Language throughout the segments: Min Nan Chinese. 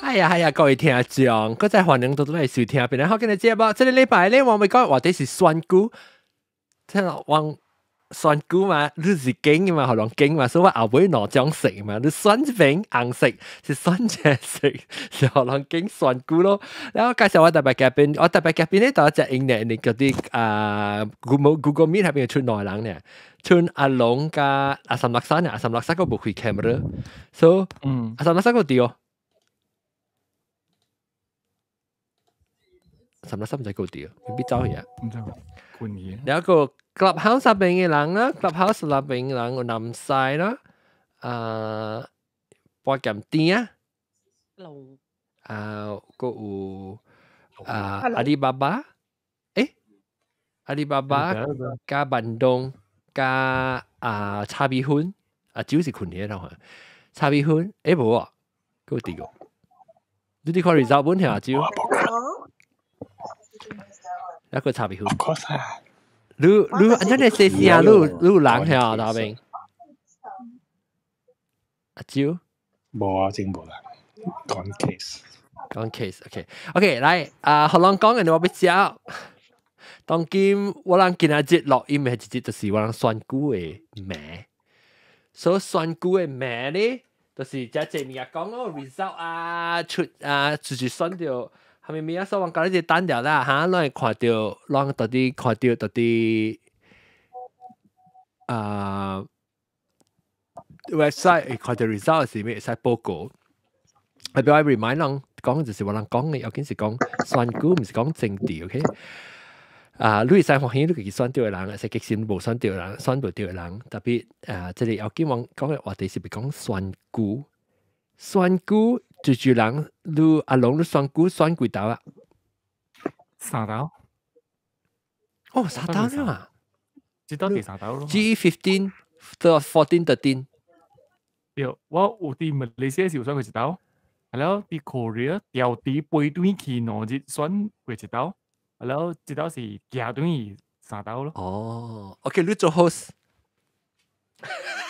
哎呀哎呀，各位聽眾，閣再歡迎到來收聽，邊個好今日節目，這個禮拜咧，我咪講話題是選舉，聽落往選舉嘛，你是景嘅嘛，予人揀嘛，所以我後尾兩種色嘛，你選一邊紅色，是選這色，是予人揀選舉咯。然後介紹我特別嘉賓，我特別嘉賓咧，就隻英呢，你嗰啲啊 Google Meet 入邊出兩人呢，出阿龍加阿三六三呢，阿三六三個無開 camera，so 阿三六三個佇哦。三六三唔知個佇，未必走去啊。唔知關去。然後個 Clubhouse 那邊嘅人啦，Clubhouse 那邊嘅人有南西啦，啊，波鹹店啊，啊，閣有啊阿里巴巴，誒，阿里巴巴加板東加啊炒米粉，啊酒是困起啦，炒米粉，誒無啊，閣有佇個，你佇看 result 本聽阿酒？一個炒米粉。你你按怎你細聲？你你有人聽那邊？阿蕉？無啊，真無啦。講 case，講 case，OK，OK，來啊，予人講嘅我欲食。當今我人今仔日錄音嘅一日，就是我人選舉的暝。所以選舉的暝咧，就是遮濟物件講哦，result 啊出啊，就是選著。係咪物啊？所以我講你等掉啦，嚇，咱會看著，咱到底看著到底啊 website 會看著 result 是咩會使報告。特別我 remind 人講，就是我人講嘅，要緊是講選舉，毋是講政治，OK？啊，你會使歡喜你家己選著的人，會使激心無選著的人，選無著的人，特別啊，這個要緊我講的話題是欲講選舉，選舉就是人，你阿龍你選舉選幾道啊？三道。哦，三道了啊！這道第三道咯。 GE 15 到 14 13。對，我有佇馬來西亞時有選過一道，然後佇 Korea 調佇飛轉去2日選過一道，然後這道是行轉去三道咯。哦，OK，你做 host。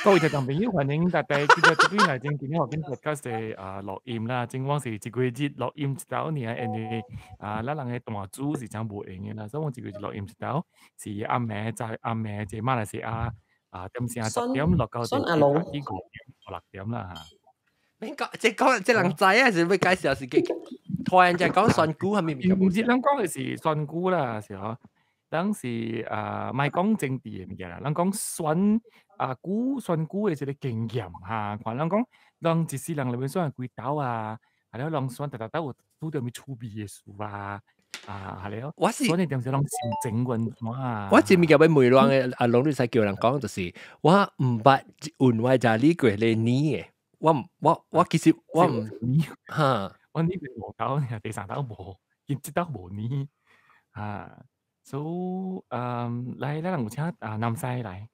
各位聽眾朋友，歡迎大家繼續這邊來聽今日我跟 podcast 的啊錄音啦。正我是一個月錄音一道爾，因為啊，咱人的大主是真無閒的啦，所以我一個月錄音一道，是暗暝在暗暝在馬來西亞啊點聲10點落到選阿龍 5點6點啦嚇。免講，這講這人知啊，是欲介紹是給突然間講選舉係咪物件？毋是，咱講的是選舉啦，是嗬。咱是啊，莫講政治的物件啦，咱講選啊股選舉的這個經驗哈。看人講，人一世人內面選幾道啊，係了，人選逐逐道有拄著物趣味的事啊，啊係了。我是選的點時攏心情溫暖啊。我這物件欲問人的，阿龍你使叫人講，就是我毋捌問我家你過咧年的，我我我其實我毋哈，我呢邊無道，第三道無，伊這道無呢啊。所以，嗯，來，咱人有請啊南西來，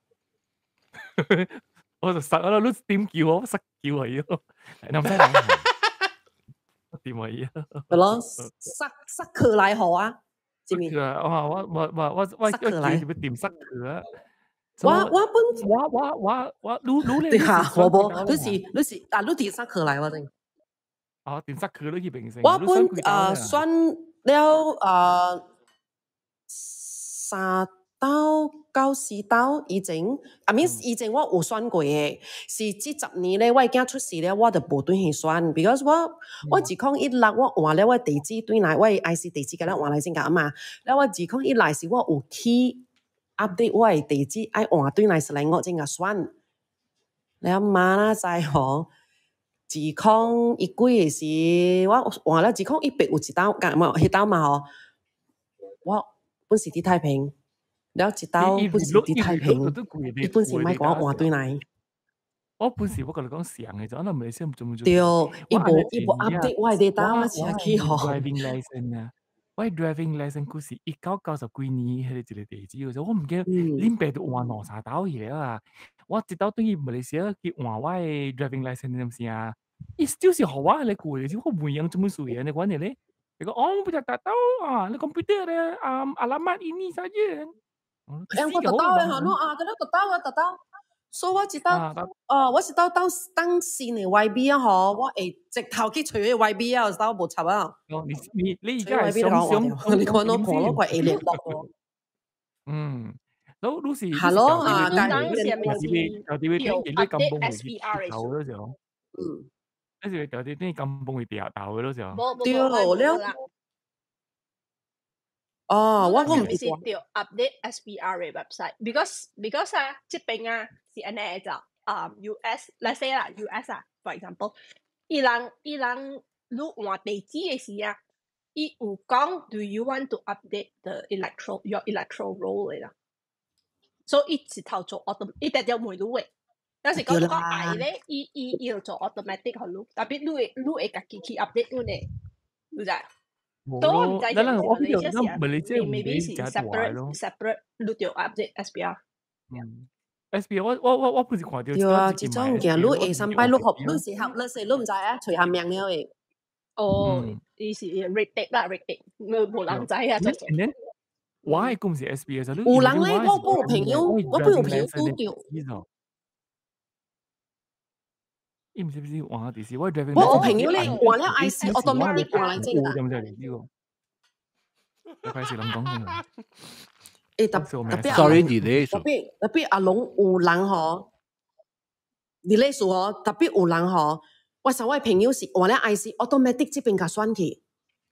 我就塞我你點叫我塞叫佢咯，南西來，點佢啊？係咯，塞塞佢來好啊，這邊。我我我我我我我叫是欲點塞佢啊？我我本我我我我你你對下，我無，你是你是啊，你點塞佢來我真。哦，點塞佢你去平成。我本啊選了啊。三道到四道以前，啊免以前我有選過的，是這10年咧，我的囝出世了，我就無轉去選，because 我我2016我換了我地址轉來，我的 IC 地址共咱換來先甲嘛，了我2016時我有去 update 我的地址，愛換轉來是來我先共選，了媽仔知吼，2019的時，我換了2018有一道，嘛，彼道嘛吼，我本是佇太平，了一道本是佇太平，伊本是莫共我換轉來。我本時我共你講上嘅，就可能馬來西亞做唔做？對，伊無伊無 update 我的 data，我真去吼。 driving license 啊，我 driving license 佢是1990幾年彼個一個地址，我毋記得恁爸都換兩三道去了啊。我一道轉去馬來西亞去換我的 driving license 陣時啊，伊就是予我彼個舊的，我袂用這麼水的，你講咧？伊講哦，不tak tahu ah, komputer ada alamat ini saja. 欸，我就到的吼，侬啊，咁樣就到啊，就到。所以我知道，哦，我是到到當新的 YB 啊，嗬，我會直頭去揣個 YB 啊，到無插啊。哦，你而家係想想，你看我看我會聯絡。嗯，都你是係咯啊，但係掉掉啲你金崩會頭嗰時候，嗯，嗰時掉啲啲金崩會掉頭嗰時候，對了。哦，我唔是掉 update SPR 嘅 website，because 啊，這邊啊是按呢就啊 US，let's say 啦 US 啊，for example，伊人你換地址嘅時啊，伊有講 do you want to update the electoral your electoral roll 嚟啦，所以伊一頭做 auto，伊直接問你嘅，但是講講愛咧，伊要做 automatic 予你，特別你會家己去 update 你呢，你知？都唔知。咱我比較咱唔理這 maybe 是 separate 你就 update SPR。嗯，SPR 我不是看到。對啊，這種物件你下三擺你學，你適合你說你唔知啊，隨下命了的。哦，伊是 red tape 啦，red tape，無人知啊。我係講是 SPR，有人咧，我有朋友，我有朋友拄著。伊毋是不是換就是我 driving 我有朋友咧換了 IC automatic 換來這個。知唔知呢個？我開始諗講先啦。欸，特別，sorry，你咧特別阿龍有人吼，你咧數吼，特別有人吼，我上我朋友是換了 IC automatic 這邊共選去，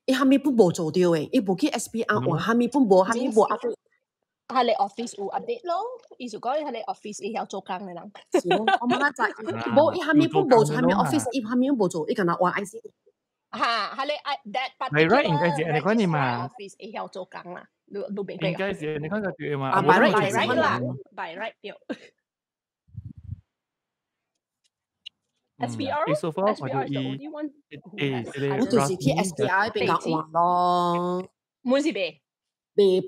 伊啥物本無做著的，伊無去 SPR 換，啥物本無，啥物無 update。係你 office 有 update 咯，意思講係你 office 伊曉做工的人。是咯，我冇得知，無伊啥物本無做，啥物 office 伊啥物無做，伊干焦換 IC。哈，係你 that 係 right 應該是你講你嘛，office 伊曉做工啦，你明白？應該是你講就對嘛。啊，by right 啦，by right 對。SPR， so far 我就伊，誒，我就是去 SPR 邊共換咯。滿是未？未本，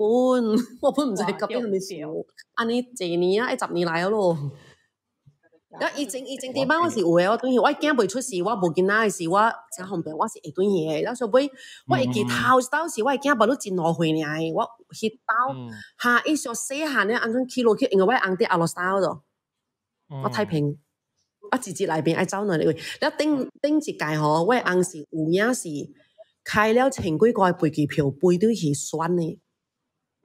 我本毋知隔壁啥物事，按呢一年啊，10年來咯。啊，以前頂擺我是有的，我轉去，我囝袂出事，我無囡仔的時，我誠方便，我是會轉去的。了後尾我會記頭一道是我的囝無你真誤會爾，我彼道哈，伊上細漢咧，按怎去落去，因為我翁佇阿羅沙度，我太平，我直接內邊愛走兩個位。了頂頂一屆吼，我的翁是有影是開了千幾塊飛機票飛轉去選的。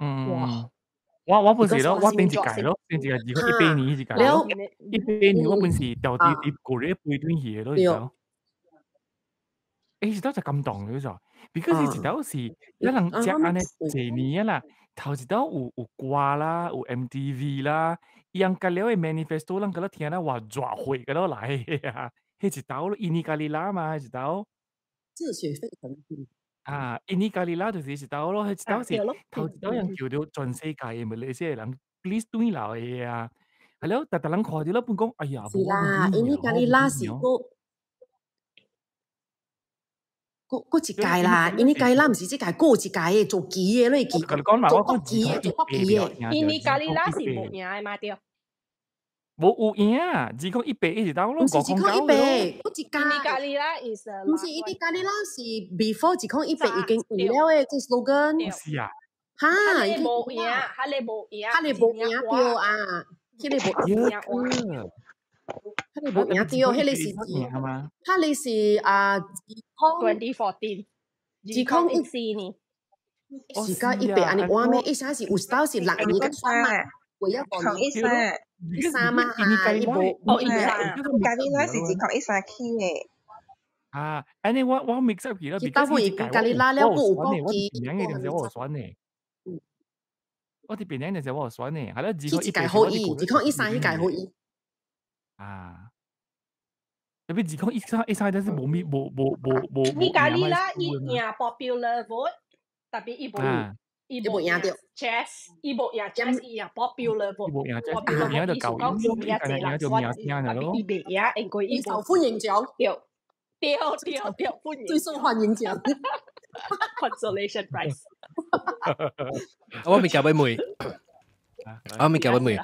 嗯，我本是咯，我頂一屆咯，頂一屆2018年一屆咯，18年我本是調啲啲過嚟飛轉去的咯，就，欸，是倒就感動了就，because 一道是一人食按呢濟年啊啦，頭一道有歌啦，有 MTV 啦，伊人甲了的 manifesto，人甲了聽了話熱血甲了來啊，彼一道咯，印尼咖喱拉嘛，彼一道。熱血沸騰。啊，印尼咖喱拉就是一道咯，彼一道是頭一道人叫著全世界的馬來西亞人 please 轉來的啊，係了，逐逐人看著了本講，哎呀，是啦，印尼咖喱拉是閣一屆啦，印尼咖喱拉毋是這屆，閣有一屆的做旗的，你會記？做國旗的，做國旗的。印尼咖喱拉是無贏的嘛對？無有贏，2018一直到咯，毋是2018，閣一屆。印尼咖喱拉 is 毋是印尼咖喱拉是 before 2018已經有了的，這 slogan。是啊。哈，已經無贏，哈你無贏，哈你無贏對啊，彼个無贏。彼个無贏對，彼个是，彼个是啊，2014，2014年，是甲100按呢換咩？伊啥是有當時6年甲選嘛，過了5年。 2013嘛，哈，伊無哦，13，咖喱拉是2013起的。啊，按呢我 mix up 去了，佢大部分咖喱拉了，閣有國旗。我有選的，我有選的。我佇邊兩陣時我有選的，係啦，佢一屆好伊，2013彼屆好伊。啊，特別2013陣時無咪無無無無。你咖喱拉伊贏 popular vote，特別伊無。伊無贏著 chess，伊無贏 chess，伊贏 popular vote，伊無贏 chess，伊贏就舊，伊贏就名聲了咯。伊袂贏，因為伊受歡迎獎，對對對對，歡迎最受歡迎獎，consolation prize。我未交俾妹，我未交俾妹。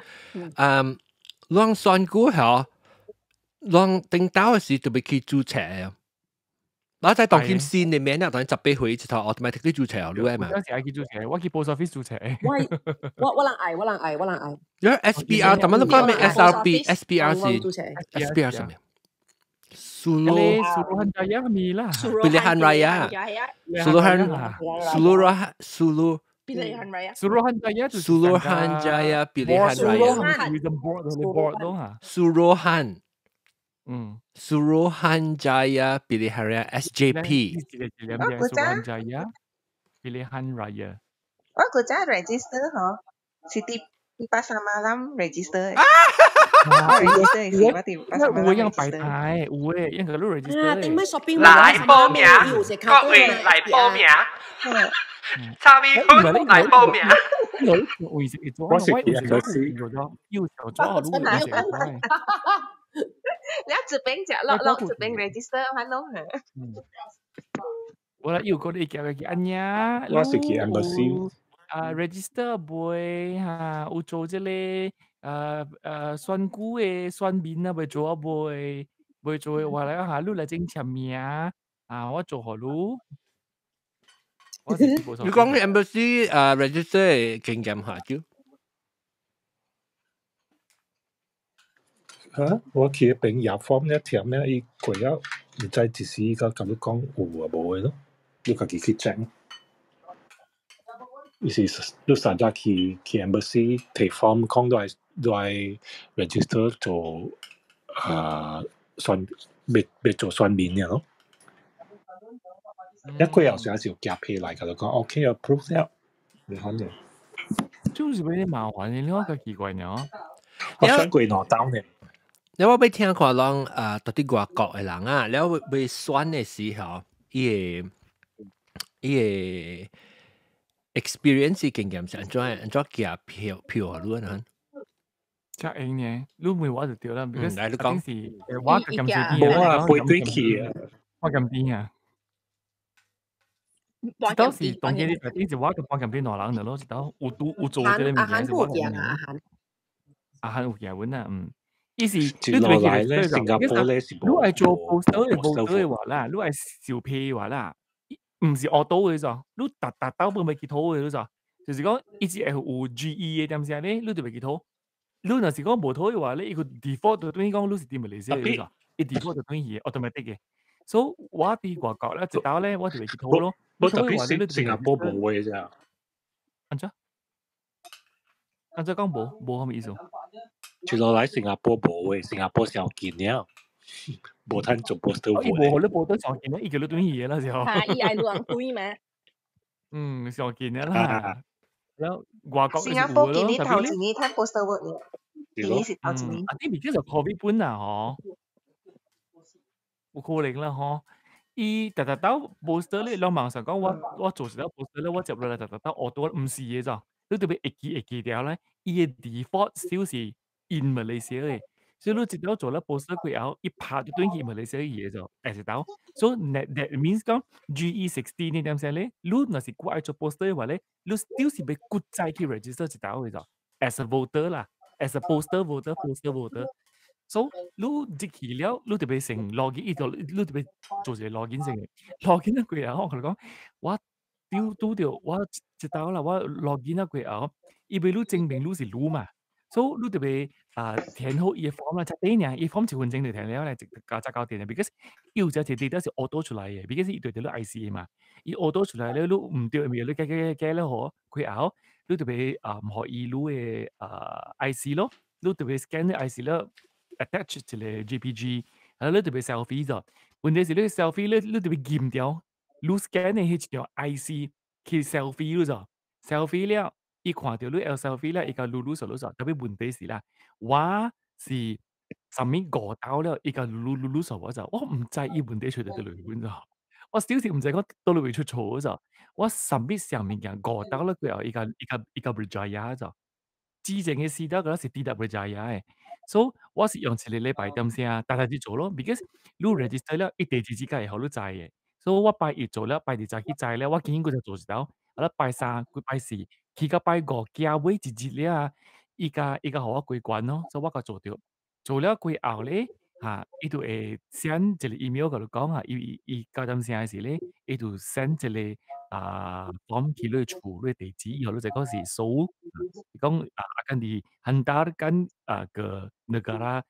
嗯，攏選股嗬，攏頂到時就欲去註冊啊。我在當今新嘅名啊，當18歲一頭 automatically 註冊了嘛。我時愛去註冊，我去 post office 註冊。我人愛，我人愛，我人愛。因為 SBR，他們都講咩 SRB，SBR 是 SBR 什麼？Sulu Suruhanjaya 咪啦，Pilihan Raya，Suluhan Suluhan Sulu Pilihan Raya Suruhanjaya Suruhanjaya Pilihan Raya Board 咯嚇 Suruhan Suruhanjaya Pilihan Raya SJP Suruhanjaya Pilihan Raya 我古早 register 嗬，是佇pasar malam register 的。register 是我佇 pasar malam 有的樣擺台，有的樣個你 register 啊，頂尾 shopping 來報名，各位來報名，差咪粉來報名。我是有咗要求咗，你你這邊食落落這邊 register 反攏。我來又過你叫個阿娘，我是去 embassy。啊，register 袂哈，有做這個選舉的選民啊，袂做啊袂，袂做的話咧哈，你來整簽名啊，我做予你。你講你 embassy 啊 register 經驗下就？嚇！我去嗰邊入 form 咧，填咧，伊過了，毋知一時伊甲你講有啊無的咯，你家己去 check。伊是你實在去 embassy 提 form 講都愛 register 做啊選欲做選民爾咯。一過後時是有寄批來，共你講 OK approve 了，你可能。就是有點麻煩，你看較奇怪呢。我選過兩道呢。你我欲聽看人啊，到佇外國的人啊，了欲選的時候，伊個 experience 經驗是按怎按怎寄票票予你啊？遮用呢，你問我就對啦，嗯，來你講是我鹹水無啊，飛對去啊，我鹹甜啊。到時當今你頂是我跟半鹹甜兩人的咯，一道有拄有做這個物件是我。阿韓阿韓有寄阮啊，嗯。意思你落來咧，新加坡咧是無。你愛做 poster 的 voter 的話啦，你愛售票的話啦，毋是 auto 的咋？你逐逐兜本袂去討的咋？就是講，伊只會有 GE 的點聲咧，你就袂去討。你若是講無討的話咧，伊個 default 就等於講你是佇馬來西亞咋？伊 default 就等於 automatic 的。所以我佇外國咧，一兜咧，我就袂去討咯。無特別新加坡無的咋？按怎？按怎講無？無啥物意思？就落來新加坡無的，新加坡上緊了，無通做 poster 伊無予你 poster 上緊了，伊叫你轉去的啦，就。嚇！伊愛亂開咩？嗯，上緊了啦。然後外國新加坡今年頭一年通 poster vote 呢，今年是頭一年。啊，啲物件就 COVID 本啊，嗬，有可能啦，嗬。伊逐逐兜 poster 咧，攏網上講我做一個 poster 咧，我接落來逐逐兜學到毋是的咋，你特別會記會記掉咧，伊的 default 小是 in Malaysia 的，所以你一兜做了 poster 過後，伊拍就轉去 Malaysia 去的就，會一兜。所以 that means 講 GE60 呢點聲咧，你若是閣愛做 poster 的話咧，你 still 是欲閣再去 register 一兜的就，as a voter 啦，as a poster voter，poster voter。所以你入去了，你就欲先 login，伊就你就欲做一個 login 先的，login 了過後，我共你講，我拄拄著我一兜啦，我 login 了過後，伊欲你證明你是你嘛，所以你就欲啊填好伊的 form 啦，才短爾，伊 form 一分鐘就填了咧，就才搞掂了。because 伊有一個 data 是 auto 出來的，because 伊對著你 IC 嘛，伊 auto 出來了，你毋對的物件，你改改改改了吼，過後你就欲啊予伊你的啊 IC 咯，你就欲 scan 你 IC 了。attach 一個 JPG，啊，你就欲 selfie 咗。問題是你 selfie 你就欲驗掉，你 scan 的彼一張 IC 去 selfie 你咗，selfie 了，伊看著你會 selfie 了，伊共嚕嚕數嚕數。特別問題是啦，我是 submit 五兜了，伊共嚕嚕嚕數我就，我毋知伊問題出佇佗落本咗。我小時毋知講佗落會出錯咗。我 submit 啥物件五兜了過後，伊共 Berjaya 咗。之前的時代嗰是 tidak berjaya 的。所以我是用一個禮拜點聲，逐日去做咯。because 你 register 了，伊第二日才會予你知的。所以我拜一做了，拜二早起知了，我今日閣再做一道。啊，拜三、拜四，去到拜五，行尾一日了，伊共予我過關咯，所以我共做著。做了過後咧，嚇，伊就會 send 一個 email 共你講啊，伊伊伊九點聲時咧，伊就 send 一個啊 form 去你厝你地址，以後你就講是收，講啊 akan dihantarkan 啊 ke negara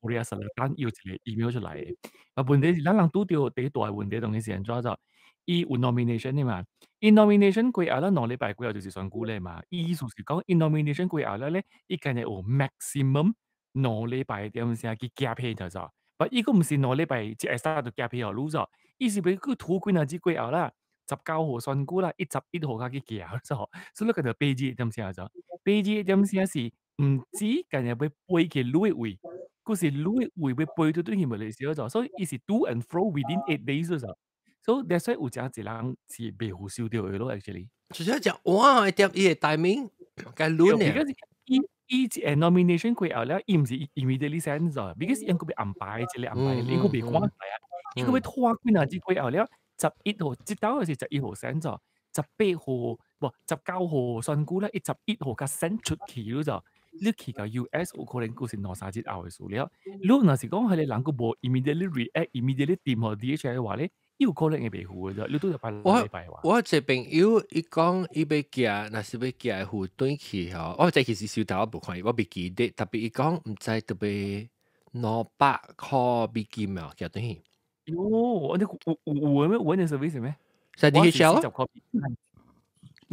Korea Selatan 有一個 email 出來的。啊，問題是咱人拄著第一大問題，當然是按怎做？伊有 nomination 的嘛，伊 nomination 過後咧，2禮拜過後就是選舉咧嘛。伊意思是講，伊 nomination 過後咧，伊干焦有 maximum 2禮拜點聲去寄票就做。但伊閣毋是兩禮拜一會使就寄票予你做，伊是欲閣拖幾若日過後啦，19號選舉啦，伊11號才去寄做。所以你干焦8日點聲做，8日點聲是毋止干焦欲飛去你的位，閣是你的位欲飛倒轉去馬來西亞做，所以伊是 to and fro within 8 days 做。所以 that's why 有誠濟人是袂予收著的咯，actually。就是講哇，點伊個 timing 該輪呢？ Because 伊伊一個 nomination 過後咧，伊毋是 immediately send 咗，because 伊閣欲安排一個安排，伊閣袂趕來啊，伊閣欲拖幾若日過後了，11號，這兜是11號 send 咗，18號無19號選舉咧，伊11號才 send 出去咯就。你去到 US 有可能閣是兩三日後的事了。你若是講彼個人閣無 immediately react，immediately 掂予 DHL 的話咧，伊有可能會袂赴的，你拄著排兩禮拜話。我一個朋友伊講伊欲寄，若是欲寄付轉去吼，我這其實收到我無看伊，我袂記得。特別伊講毋知特別200塊美金啊，寄轉去。喲，你有有有咩有呢 service 咩？在 DHL 咯，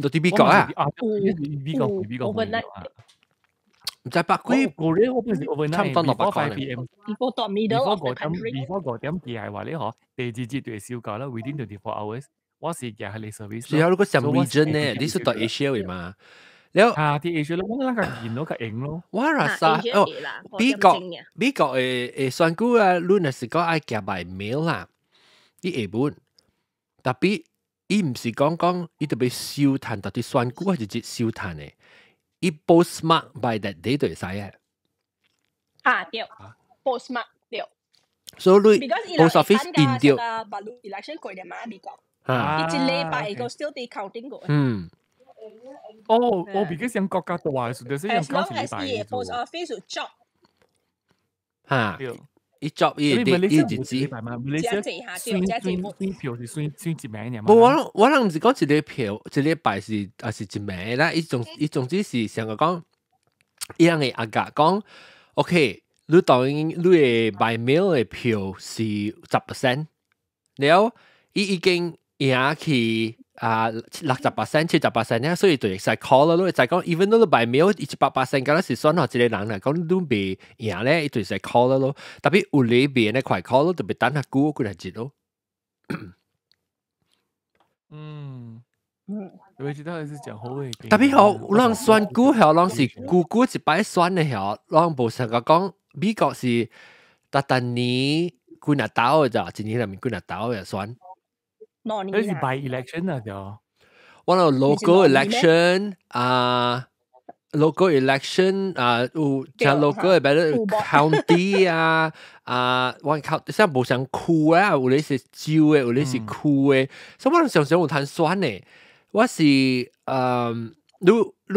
到佇美國啊？美國美國 overnight 毋知百幾，個咧我本是 overnight，差唔多200塊。 PM。 Before 到 middle of the country。 before 5點寄的話咧，嗬，第二日就會收到啦，within 24 hours。我是寄彼個 service。是啊，如果像 region 咧，你是到 Asia 的嘛？了啊，佇 Asia 咯，我咱較近咯，較閒咯。我若啥哦，美國美國的的選舉啊，你若是講愛寄 by mail 啦，伊會本，特別伊毋是講講伊特別收趁，到底選舉還是直收趁的？伊 postmark by that day 就會使啊。啊對，postmark 對。所以你 post office 印著。 election 過了嘛，美國。伊一禮拜個 still 佇 counting 過。哦，我比較像國家大的時陣，是用九一禮拜。 post office 有 job。哈。伊 job 伊伊日子。選選票是選選一名爾。無，我我人毋是講一個票，一禮拜是還是一名啦。伊總伊總之是上個講，伊人會阿甲講，OK，你當然你的 by mail 的票是10%，了伊已經贏去啊60%、70% 咧，所以就會使 call 咯。你會使講，even 你 by mail 100%，敢若是選予一個人來講，你袂贏咧，伊就會使 call 咯。特別有裏邊咧快 call 咯，特別等下久幾日咯。嗯，我知道是講好嘅。特別好，咱選舉吼，攏是久久一擺選的吼，攏無成個講美國是逐逐年幾若兜的咋，一年內面幾若兜的選。那是 by election 啊，對。我有 local election 啊，local election 啊，有像 local 的，比如 county 啊，啊，我靠，像無像區啊，有咧是州的，有咧是區的，所以我常常有通選的。我是你你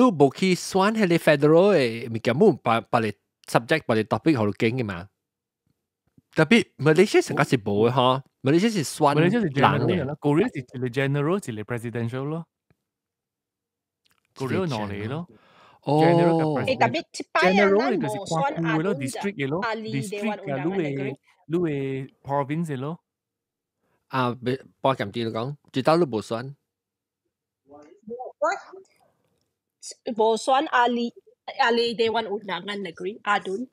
無去選彼個 federal 的物件，無別別個 subject 別個 topic 予你揀的嘛。特別馬來西亞成個是無的吼，馬來西亞是選人的。Korea 是一個 general，一個 presidential 咯。Korea 兩個咯。哦。欸，特別這擺啊，咱無選阿咯，district 的咯，district 加你的你的 province 的咯。啊，別半鹹啲你講，直到你無選。我無選阿里阿里 Dewan Undangan Negeri ADUN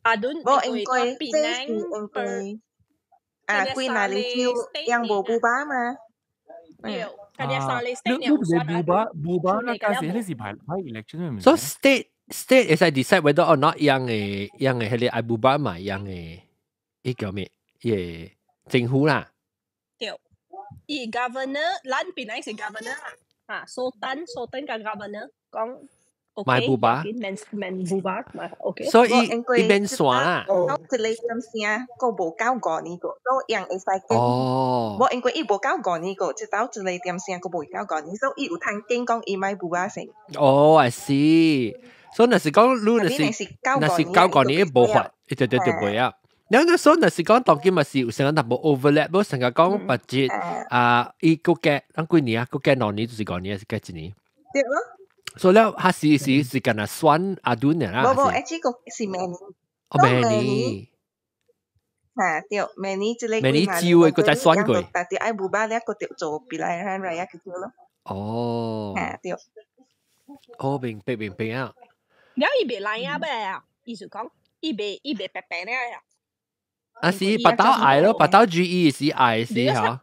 ADUN 無應該，這是應該啊，幾若年就用無布巴嘛。對，今日三個 state 你你布巴布巴那家是彼是排排 election 所以 state state 會使 decide whether or not 樣的樣的彼個愛布巴嘛，樣的伊叫咩？伊個政府啦。對，伊 governor，咱本來是 governor 啦，啊，Sultan Sultan 佮 governor 講。買布巴，免免布巴，OK。所以伊免選啦。一個點聲，閣無夠5年個，所以樣會使揀。哦。無，因為伊無夠五年個，這兜一個點聲閣無夠五年，所以伊有通揀講伊欲布巴先。哦，I see。所以若是講你若是若是夠五年，伊無法，伊就就就袂啊。你那所以是講當今嘛是有成個淡薄 overlap，無成個講 budget 啊，伊個嘅，咱幾年啊，個嘅兩年就是5年，還是計一年？對咯。所以了，他是干那選阿敦的啦。無無，這個是明年。哦，明年。嚇對，明年這個明年招的，閣再選過。但係愛無巴了，閣著做 pilihan raya 去做咯。哦。嚇對。哦，明白明白啊。了伊袂來啊，咩？意思講，伊袂白白了啊。啊是白刀愛咯，白刀 GE 是愛是嚇。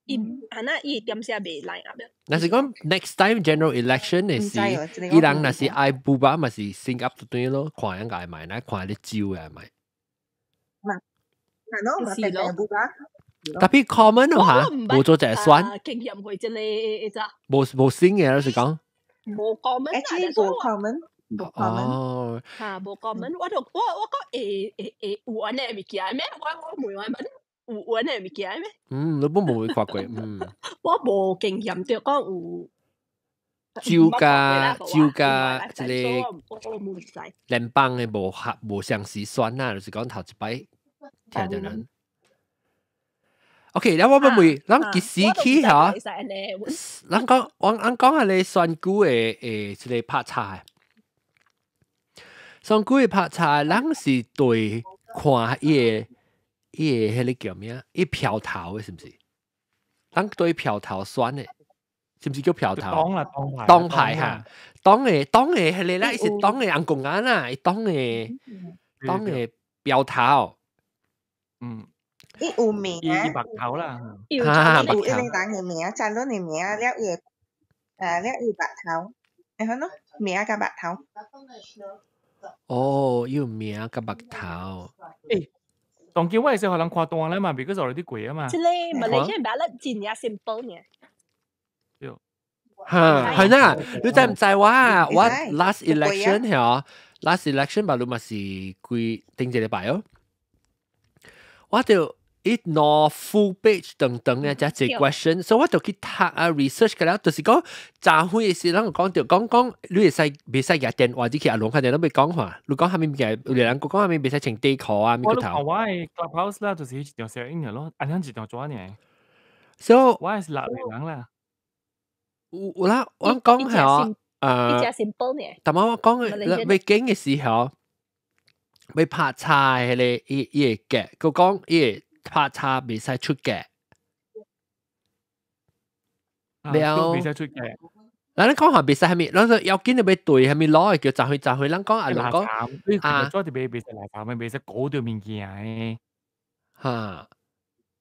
伊啊那伊點寫袂來啊？若是講 next time general election 的時，伊人若是愛布巴嘛是升級就對咯，看人愛買，那看你招愛買。嘛，喏，嘛白白布巴。特別 common 咯嚇，無做就係選。經驗過這個只。無無新嘅，就是講。無 common 啊，無 common。哦。嚇，無 common，我就我講會會會有按呢物件咩？我問我問有按呢物件咩？嗯，你本無會看過，嗯。我無經驗著講有。酒加酒加這個聯邦的無合無相時選啊，就是講頭一擺聽著人。OK，แล้ว我問問，咱幾時起嚇？咱講我咱講下你選舉的誒，這個拍叉。選舉的拍叉，咱是對看伊個伊個彼個叫咩？伊票頭的，是毋是？咱對票頭選的，是毋是叫票頭？黨啦，黨牌。黨牌哈，黨的黨的彼個啦，伊是黨的紅公安啦，伊黨的黨的標頭。嗯。伊有名，伊白頭啦，有一個人的名，查論的名，了伊啊，了伊白頭，會好喏，名佮白頭。哦，伊有名佮白頭。欸，當今我會使予人看單咧嘛，because 我哋貴啊嘛。這個馬來西亞 ballot 真正 simple 呢。對。嚇，係啦，你知毋知我我 last election 嚇，last election 吧，你嘛是幾頂一禮拜哦，我就。伊攞 full page 等等嘅，只一 question，所以我就去讀啊 research 個了，就是講早會時，咱講著講講，你會使袂使舉電話入去阿龍，看見攏欲講話，你講啥物物件，有人講啥物袂使穿短褲啊，物個頭。我的 Clubhouse 啦，就是一條聲音嘅咯，按樣一條紙爾。所以我是六個人啦。有有啦，我講係但我講嘅，欲揀嘅時候，欲拍叉彼個伊伊會格，佢講伊會。拍叉袂使出格，了袂使出格。咱你講下袂使啥物，咱說要緊你欲對啥物攞叫雜去雜去，咱講啊，人講啊，做啲袂使垃圾，袂使搞著物件的，哈，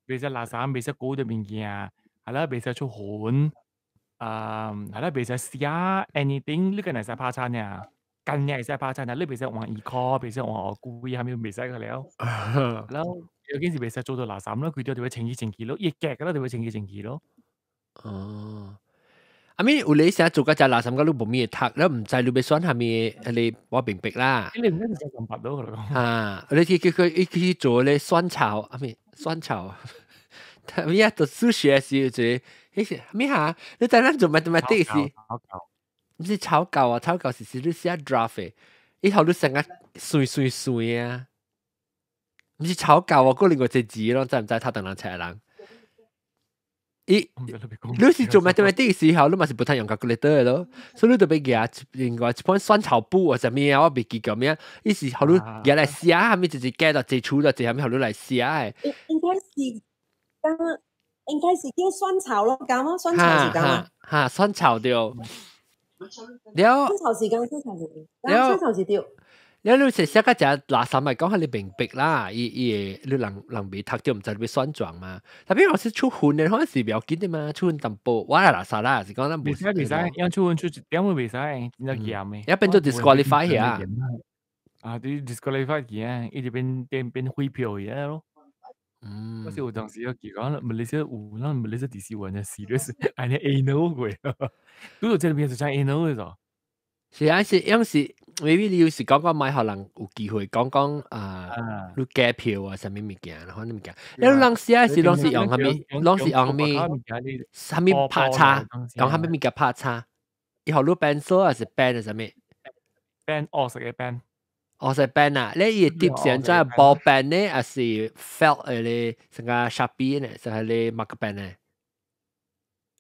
袂使垃圾，袂使搞著物件，係啦，袂使出汗，啊，係啦，袂使寫 anything，你個會使拍叉爾，干爾會使拍叉爾，你袂使換衣褲，袂使換學龜，啥物袂使個了，了。有件事袂使做到垃圾咯，佢都就會清氣清氣咯，一夾個就會清氣清氣咯。哦，阿咪有你成做個只垃圾個，你無咩讀，你毋知你欲選啥物，你我明白啦。你唔知就咁白咯，佢講。啊，你去去去去做咧選草，阿咪選草，咩啊？讀數學時就彼咩哈？你知咱做 mathematics 是？毋是草稿啊，草稿是是你寫 draft 的，以後你成個算算算啊。毋是草稿啊，過另外一個字咯，知毋知？頭等人冊人。伊，你是做 mathematics 時候，你嘛是不通用 calculator 的咯，所以你就欲舉另外一本選草簿或者啥物啊，我袂記叫咩，伊是予你舉來寫，啥物就是加到這處到這啥物，予你來寫的。應該是，應該是叫選草咯，敢嗎？選草是敢嗎？哈，選草對。了。選草時間，選草時間，選草是對。了你是寫個只垃圾咪講下你明白啦，伊伊會你人人未讀著，毋知你欲選狀嘛。特別我是出分的，可能是袂要緊的嘛，出分淡薄，我係垃圾啦，是講咱袂使袂使，因出分出一點都袂使，真正嚴的。一變做 disqualify 啊。啊，對 disqualify 去啊，伊就變變變廢票去啊咯。嗯。我是有當時有記講，馬來西亞有，咱馬來西亞第四完全 serious，按呢 anal 過，拄到這邊就像 anal 的咗。是啊，是因是，maybe 你有時講講買予人有機會講講啊，你假票啊，啥物物件，可能物件。你人寫是攏是用啥物？攏是用啥物？啥物拍叉？用啥物物件拍叉？伊予你 pencil 還是 pen 還是啥物？pen 黑色的 pen。哦，是 pen 啊，你伊 tip 是按怎 ball pen 呢，還是 felt 的咧，成個 Sharpie 呢，成個咧 marker pen 呢？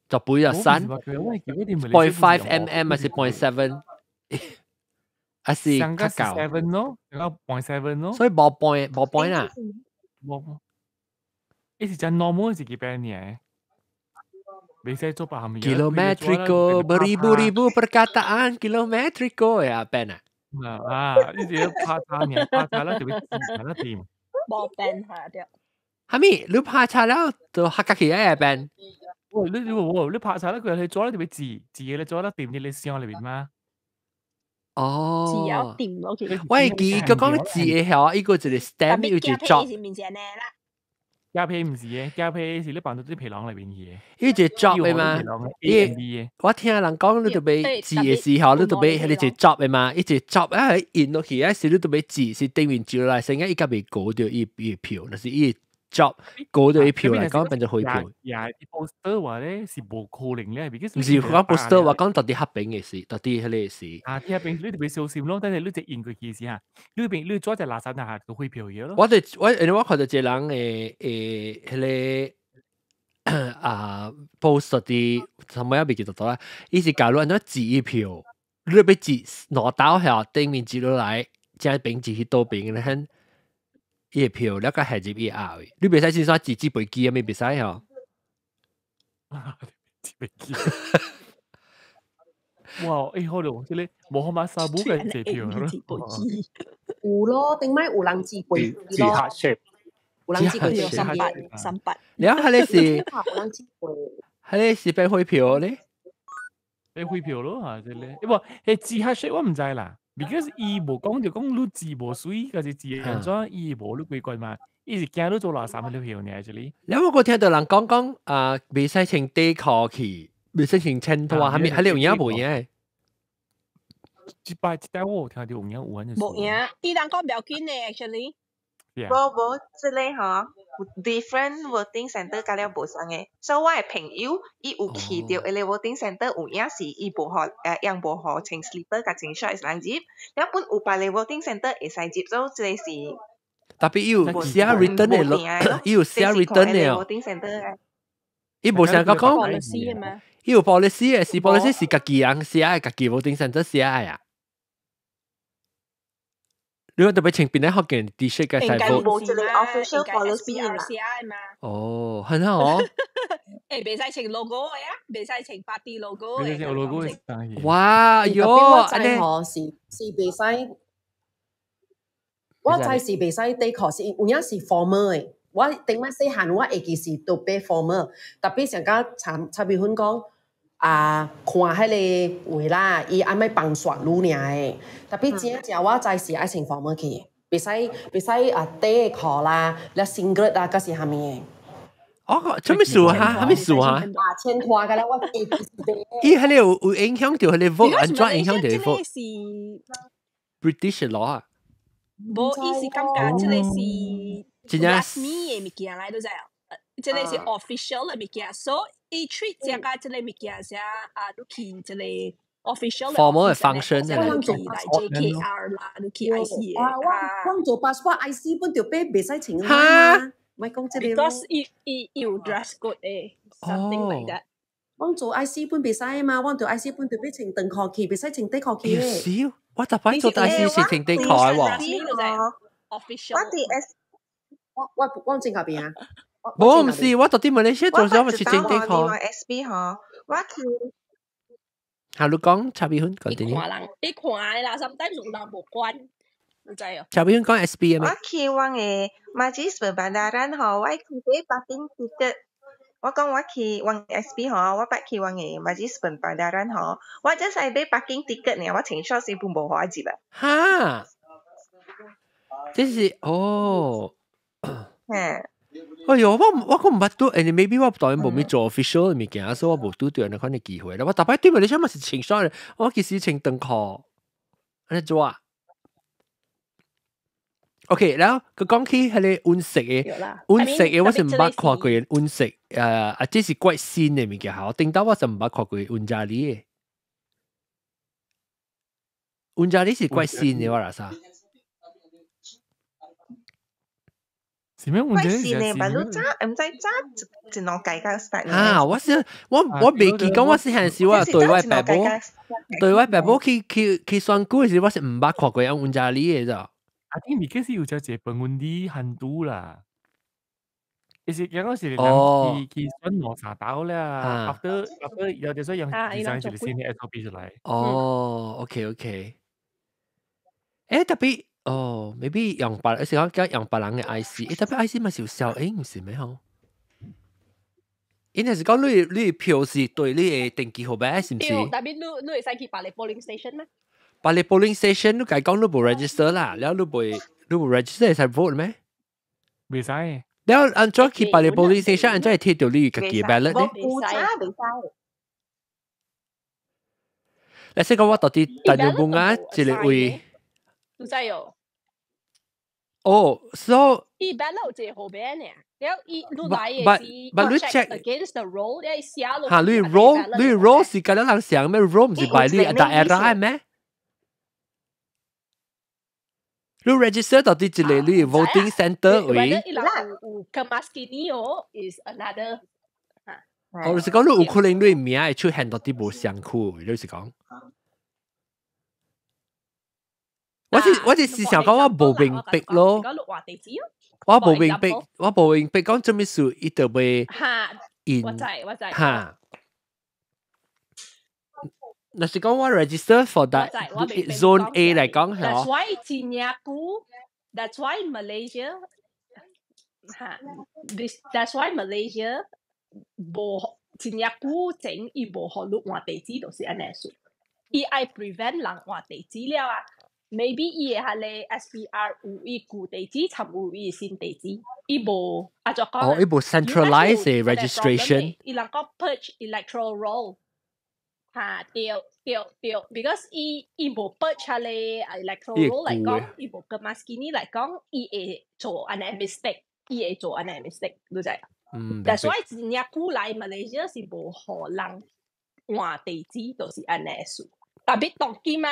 就背就三 0.5 mm 還是 0.7？還是較高？seven 咯，上個 0.7 咯。所以 ball point ball point 啊？冇，伊是真 normal 是幾 pen 嘅？未使做百合 Kilometrico beribu-ribu perkataan kilometrico ya pen 啊？啊，呢啲拍叉嘅，拍叉啦，就會字啦掂。冇 pen 下掉。係咪？你拍叉了就黑格起嘅 pen？喂，你你你拍晒啦，佢係做咧特別字字嘅，你做得掂啲你箱裏邊嗎？哦，字有掂咯，其實。喂，記佢講字嘅係一個一個 stamp 有一個 job。膠皮唔是嘅，膠皮是你放到啲皮囊裏邊嘅。伊一個 job 嘅嘛？伊我聽人講，你特別字嘅時候，你特別係你一個 job 嘅嘛？一個 job 啊，印落去啊，時你特別字是頂面照來，成日伊甲未過掉伊伊票，就是伊 job 過掉伊票嚟講變做匯票。也 poster 話咧是無可能咧，唔是講 poster 話講到底合併嘅事，到底彼個事。啊，啲合併你特別小心咯，但係你就印過去時嚇，你邊你做隻垃圾下個匯票嘢咯。我哋我因為我看到一個人誒誒彼個啊 post 啲，什麼也未記得到啦。伊是假如按怎紙一票，你欲紙攞刀下頂面紙落來，正邊紙去倒邊咧，很伊個票了個下入伊後，你袂使先說紙紙飛機啊，咩袂使吼？紙飛機。哇！欸，好咯，這個無好馬沙布嘅借票咯。有咯，頂擺有人紙飛機咯。有人紙飛機三八三八。了，彼個是，有人紙飛。彼個是變匯票咧？變匯票咯，嚇，這個。欸，無，彼紙黑色我毋知啦，because 伊無講就講你字無媠，抑是字按怎，伊無你規矩嘛，伊是驚你做垃圾嘅票呢，這裡。了，我閣聽到人講講啊，袂使穿短褲去，袂使穿穿拖，啥物？彼個有影無影？一擺一擺我有聽到有影有按呢。無影，伊人講不要緊嘅，actually。無無，這個吼，different voting center 甲了無相嘅，所以我的朋友伊有去著彼個 voting center 有影是伊無予用無予穿 slipper 共穿 short 會使入，了本有別個 voting center 會使入，所以這個是。 Tapi 伊有寫 written 的咯，伊有寫 written 的哦。 voting center 伊無啥個講，伊有 policy 的，是 policy 是家己人寫的，家己 voting center 寫的啊。你講特別穿邊個福建 T-shirt 嘅師傅？無這個 official policy 啦。哦，很好哦。欸，袂使穿 logo 的啊，袂使穿 party logo 的。logo 的。哇喲，我知吼是是袂使，我知是袂使底褲是有影是 formal 的。我頂擺細漢我會記是都買 formal，特別像甲插插美芬講。啊，看彼个話啦，伊按欲幫刷你爾的，特別真正我知是愛穿 formal 去，袂使袂使啊短褲啦，了 singlet 啊，閣是啥物的。哦，啥物事哈？啥物事哈？啊，穿拖個咧，我會記是伊彼個有有影響著彼個 vote，按怎影響著 vote？是 British law 啊？無，伊是感覺這個是rasmi 的物件來，都知。這個是 official 的物件，所以伊 treat 這個這個物件是啊，你去這個 official formal 的 function 的，你去來 JKR 啦，你去 IC 啊，我我做 passport IC 本就俾袂使穿哈，莫講這個。 Because 伊伊有 dress code 的，something like that。我做 IC 本袂使嘛，我做 IC 本就欲穿長褲去，袂使穿短褲去。是，我逐擺做 IC 是穿短褲的喎。 official。我佇 S，我我我正後邊啊。無，毋是，我到底馬來西亞做啥物是穿短褲。我 SB 吼，我去。哈，你講差別分，講點？伊看人，伊看的啦，sometimes 有人無關，你知哦。差別分講 SB 的咩？我去阮的 Majlis Perbandaran 吼，我去買 parking ticket。我講我去阮 SB 吼，我捌去阮的 Majlis Perbandaran 吼，我只使買 parking ticket 爾，我穿 short 是本無予我入啊。哈？這是哦。嘿。哎喲，我我閣毋捌拄，欸，maybe 我當然無咪做 official 的物件，所以我無拄著按呢款的機會啦。我逐擺對面你啥物是穿 short，我其實穿長褲，按呢做啊。OK，然後佢講起彼個溫色的，溫色的我是毋捌看過溫色，啊，這是怪新的物件哈。頂到我是毋捌看過溫家里的，溫家里是怪新的我啦啥？是咩？我是呢，白你早毋知早一兩屆個 start 啊！我是我未記講，我是係時我對我爸母對我爸母去選舉時，我是毋捌看過用温家里的咋。啊，啲咪其實有只一本阮啲限度啦。其實講是人去選兩三道啦，after 有啲所以用第三一個新的 SOP 出來。哦，OK OK。誒特別。哦，maybe 用別，是講叫用別人嘅 IC，特別 IC 嘛是有效應，毋是咩吼？應該是講你票是對你嘅登記號碼，是毋是？對，特別你會使去別個 polling station 咩？別個 polling station 你該講你無 register 啦，了你無 register 會使 vote 咩？袂使。了按怎去別個 polling station，按怎會摕著你家己嘅 ballot 咧？袂使。你說講我到底大牛本啊，一個位。唔知哦。哦，so 伊 ballot 一個號碼呢，了伊你來的是 check against the roll，你寫落。嚇，你 roll 你 roll 是甲咱人想咩？roll 毋是擺你打 error 咩？你 register 到底一個你 voting center 位？伊人有 Kemaskini 哦，is another。哦，就是講你有可能你名會出現到底無相符，你是講？我是想講我無明白咯，我無明白，我無明白講做咩事，伊就會印。我知我知。嚇！若是講我 register for that zone A 來講，係 That's why 真正久，That's why Malaysia 嚇，That's why Malaysia 無真正久前伊無予你換地址，就是按呢數。伊愛 prevent 人換地址了啊。Maybe 伊會彼个 SPR 有伊舊地址，參有伊新地址，伊無啊就講。哦，伊無 centralize registration。伊人講 purge electoral roll，嚇對對對，because 伊無 purge 彼个 electoral roll 來講，伊無 Kemaskini 來講，伊會做按呢 mistake，伊會做按呢 mistake，你知？嗯。但所以真正久來馬來西亞是無予人換地址，就是按呢數。特別當今啊。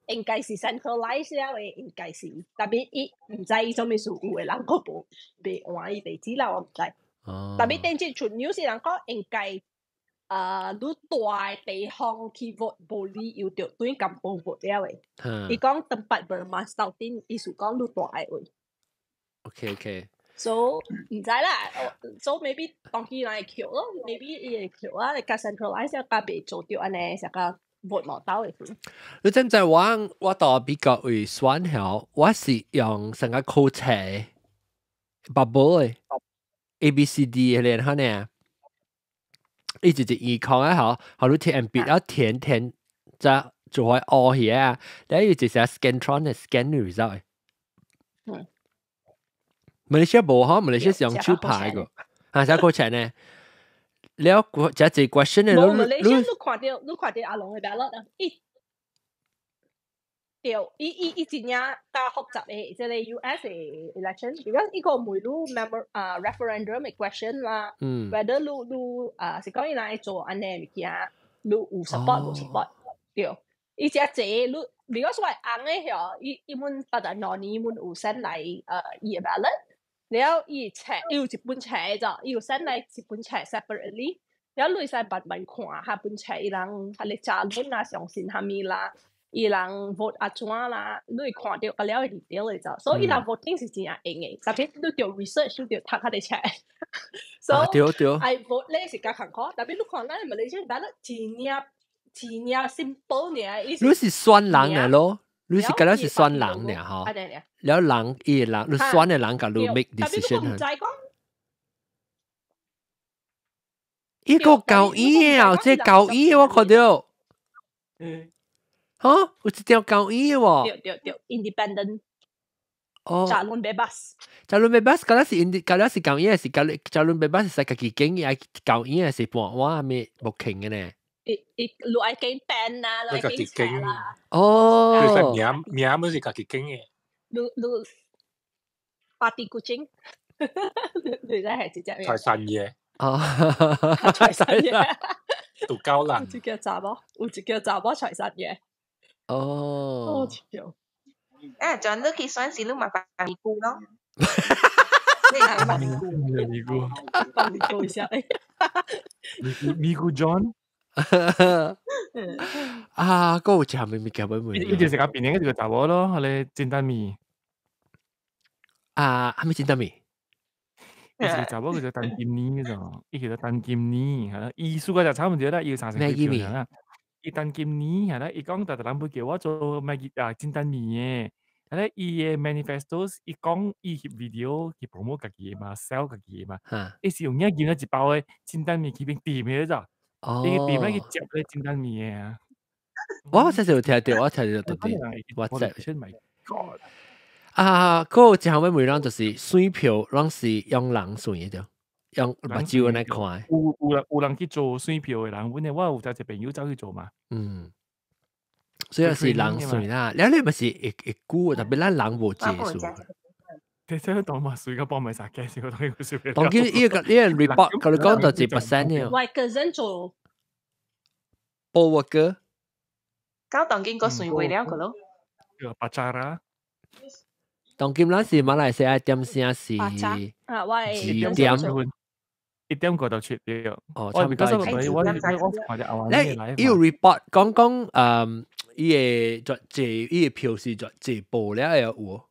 應該是 centralize 了的，應該是，特別伊毋知伊做咩事，有的人閣無袂換伊地址啦，我毋知。哦。特別頂次出 news 人講應該，你住的地方去 vote 無理由著對甘榜 vote 了的。伊講 tempat bermastautin，意思講你住的位。 OK OK。 So 毋知啦，so maybe 當時人會扣咯，maybe 伊會扣啊，較 centralize 較袂做著按呢，成個。vote 無到的。你知唔知我到美國位選票，我是用成個扣車 bubble 的 A B C D 的咧，呢？一直直二空啊，吼，好你填筆啊，填填則做開烏起啊，然後伊就是 Scantron 的 scan result。嗯。馬來西亞無吼，馬來西亞是用手拍個，啊，寫扣錢呢？了，這這 question 咧，無馬來西亞你看著阿龍的 ballot 啊，伊對，伊真正較複雜的，這個 US 的 election，because 伊個問你 member 啊 referendum 的 question 啦，whether 你啊是講伊人會做按呢物件，你有 support 無 support，對，伊這濟你，because 我翁的吼，伊阮82年阮有 send 來伊的 ballot。了伊冊伊有一本冊咋，伊有 send 來一本冊 separately，了你會使慢慢看，彼本冊伊人彼个查論啊，相信啥物啦，伊人 vote 按怎啦，你會看著個了會 detail 的咋，所以伊人 voting 是真正用的，特別你著 research 你著讀彼个冊。所以愛 vote 咧是較艱苦，特別你看咱馬來西亞咱真正真正 simple 爾。你是選人來咯？你是覺得是選人爾吼？了人伊人，你選的人共你 make decision。伊個夠醫啊！這夠醫我看著。哈，有一條夠醫喎。對對對，independent。哦。 Calon bebas。 Calon bebas，敢若是 indi，敢若是夠醫，是calon bebas 是家己揀，愛夠醫還是半碗咩無傾的呢？伊你愛揀 pen 啦，你愛揀冊啦。哦。佢名名咪是家己揀的。你 parti kucing，你真係直接。財神爺。哦，財神爺。獨高人。有一個查某，有一個查某財神爺。哦。好笑。啊，轉你去選時，你麻煩咪顧咯。咪咕，幫你講一下。咪咕咪咕 John。啊，嗰個食咩物件？咩？伊就食較便宜，一個查某咯，彼个煎蛋麵。啊，係咪煎蛋麵？伊是個查某叫做陳金妮嗰伊叫做陳金妮，係啦，伊輸個就差唔多啦，伊有30幾票啦。伊陳金妮係啦，伊講特特人會叫我做咩啊煎蛋麵嘅，係咧伊嘅 manifesto 伊講伊翕 video 去 promote 家己嘛，sell 家己嘛，伊是用影見咗一包嘅煎蛋麵去邊店嘅咋，伊店咧去接咧煎蛋麵嘅啊。我真係有聽到，我聽到到底，我真。 My God！啊，嗰個最後尾每人就是選票，攏是用人選的對，用目睭來看。有人去做選票的人，阮我有一個朋友走去做嘛。嗯，所以是人選啦。了你咪是會會久，特別咱人無接數。其實當嘛水個幫咪殺嘅，我當佢選。當佢呢個呢個 report，佢哋講到一 percent 呢。喂，個人做。報我哥。搞當今個選會了個咯。個白渣啦。當今咱是馬來西亞點聲是啊，喂，二點 1點過就出了。哦，差唔多。我你伊有 report 講講，伊個做伊個票是做這報了有無？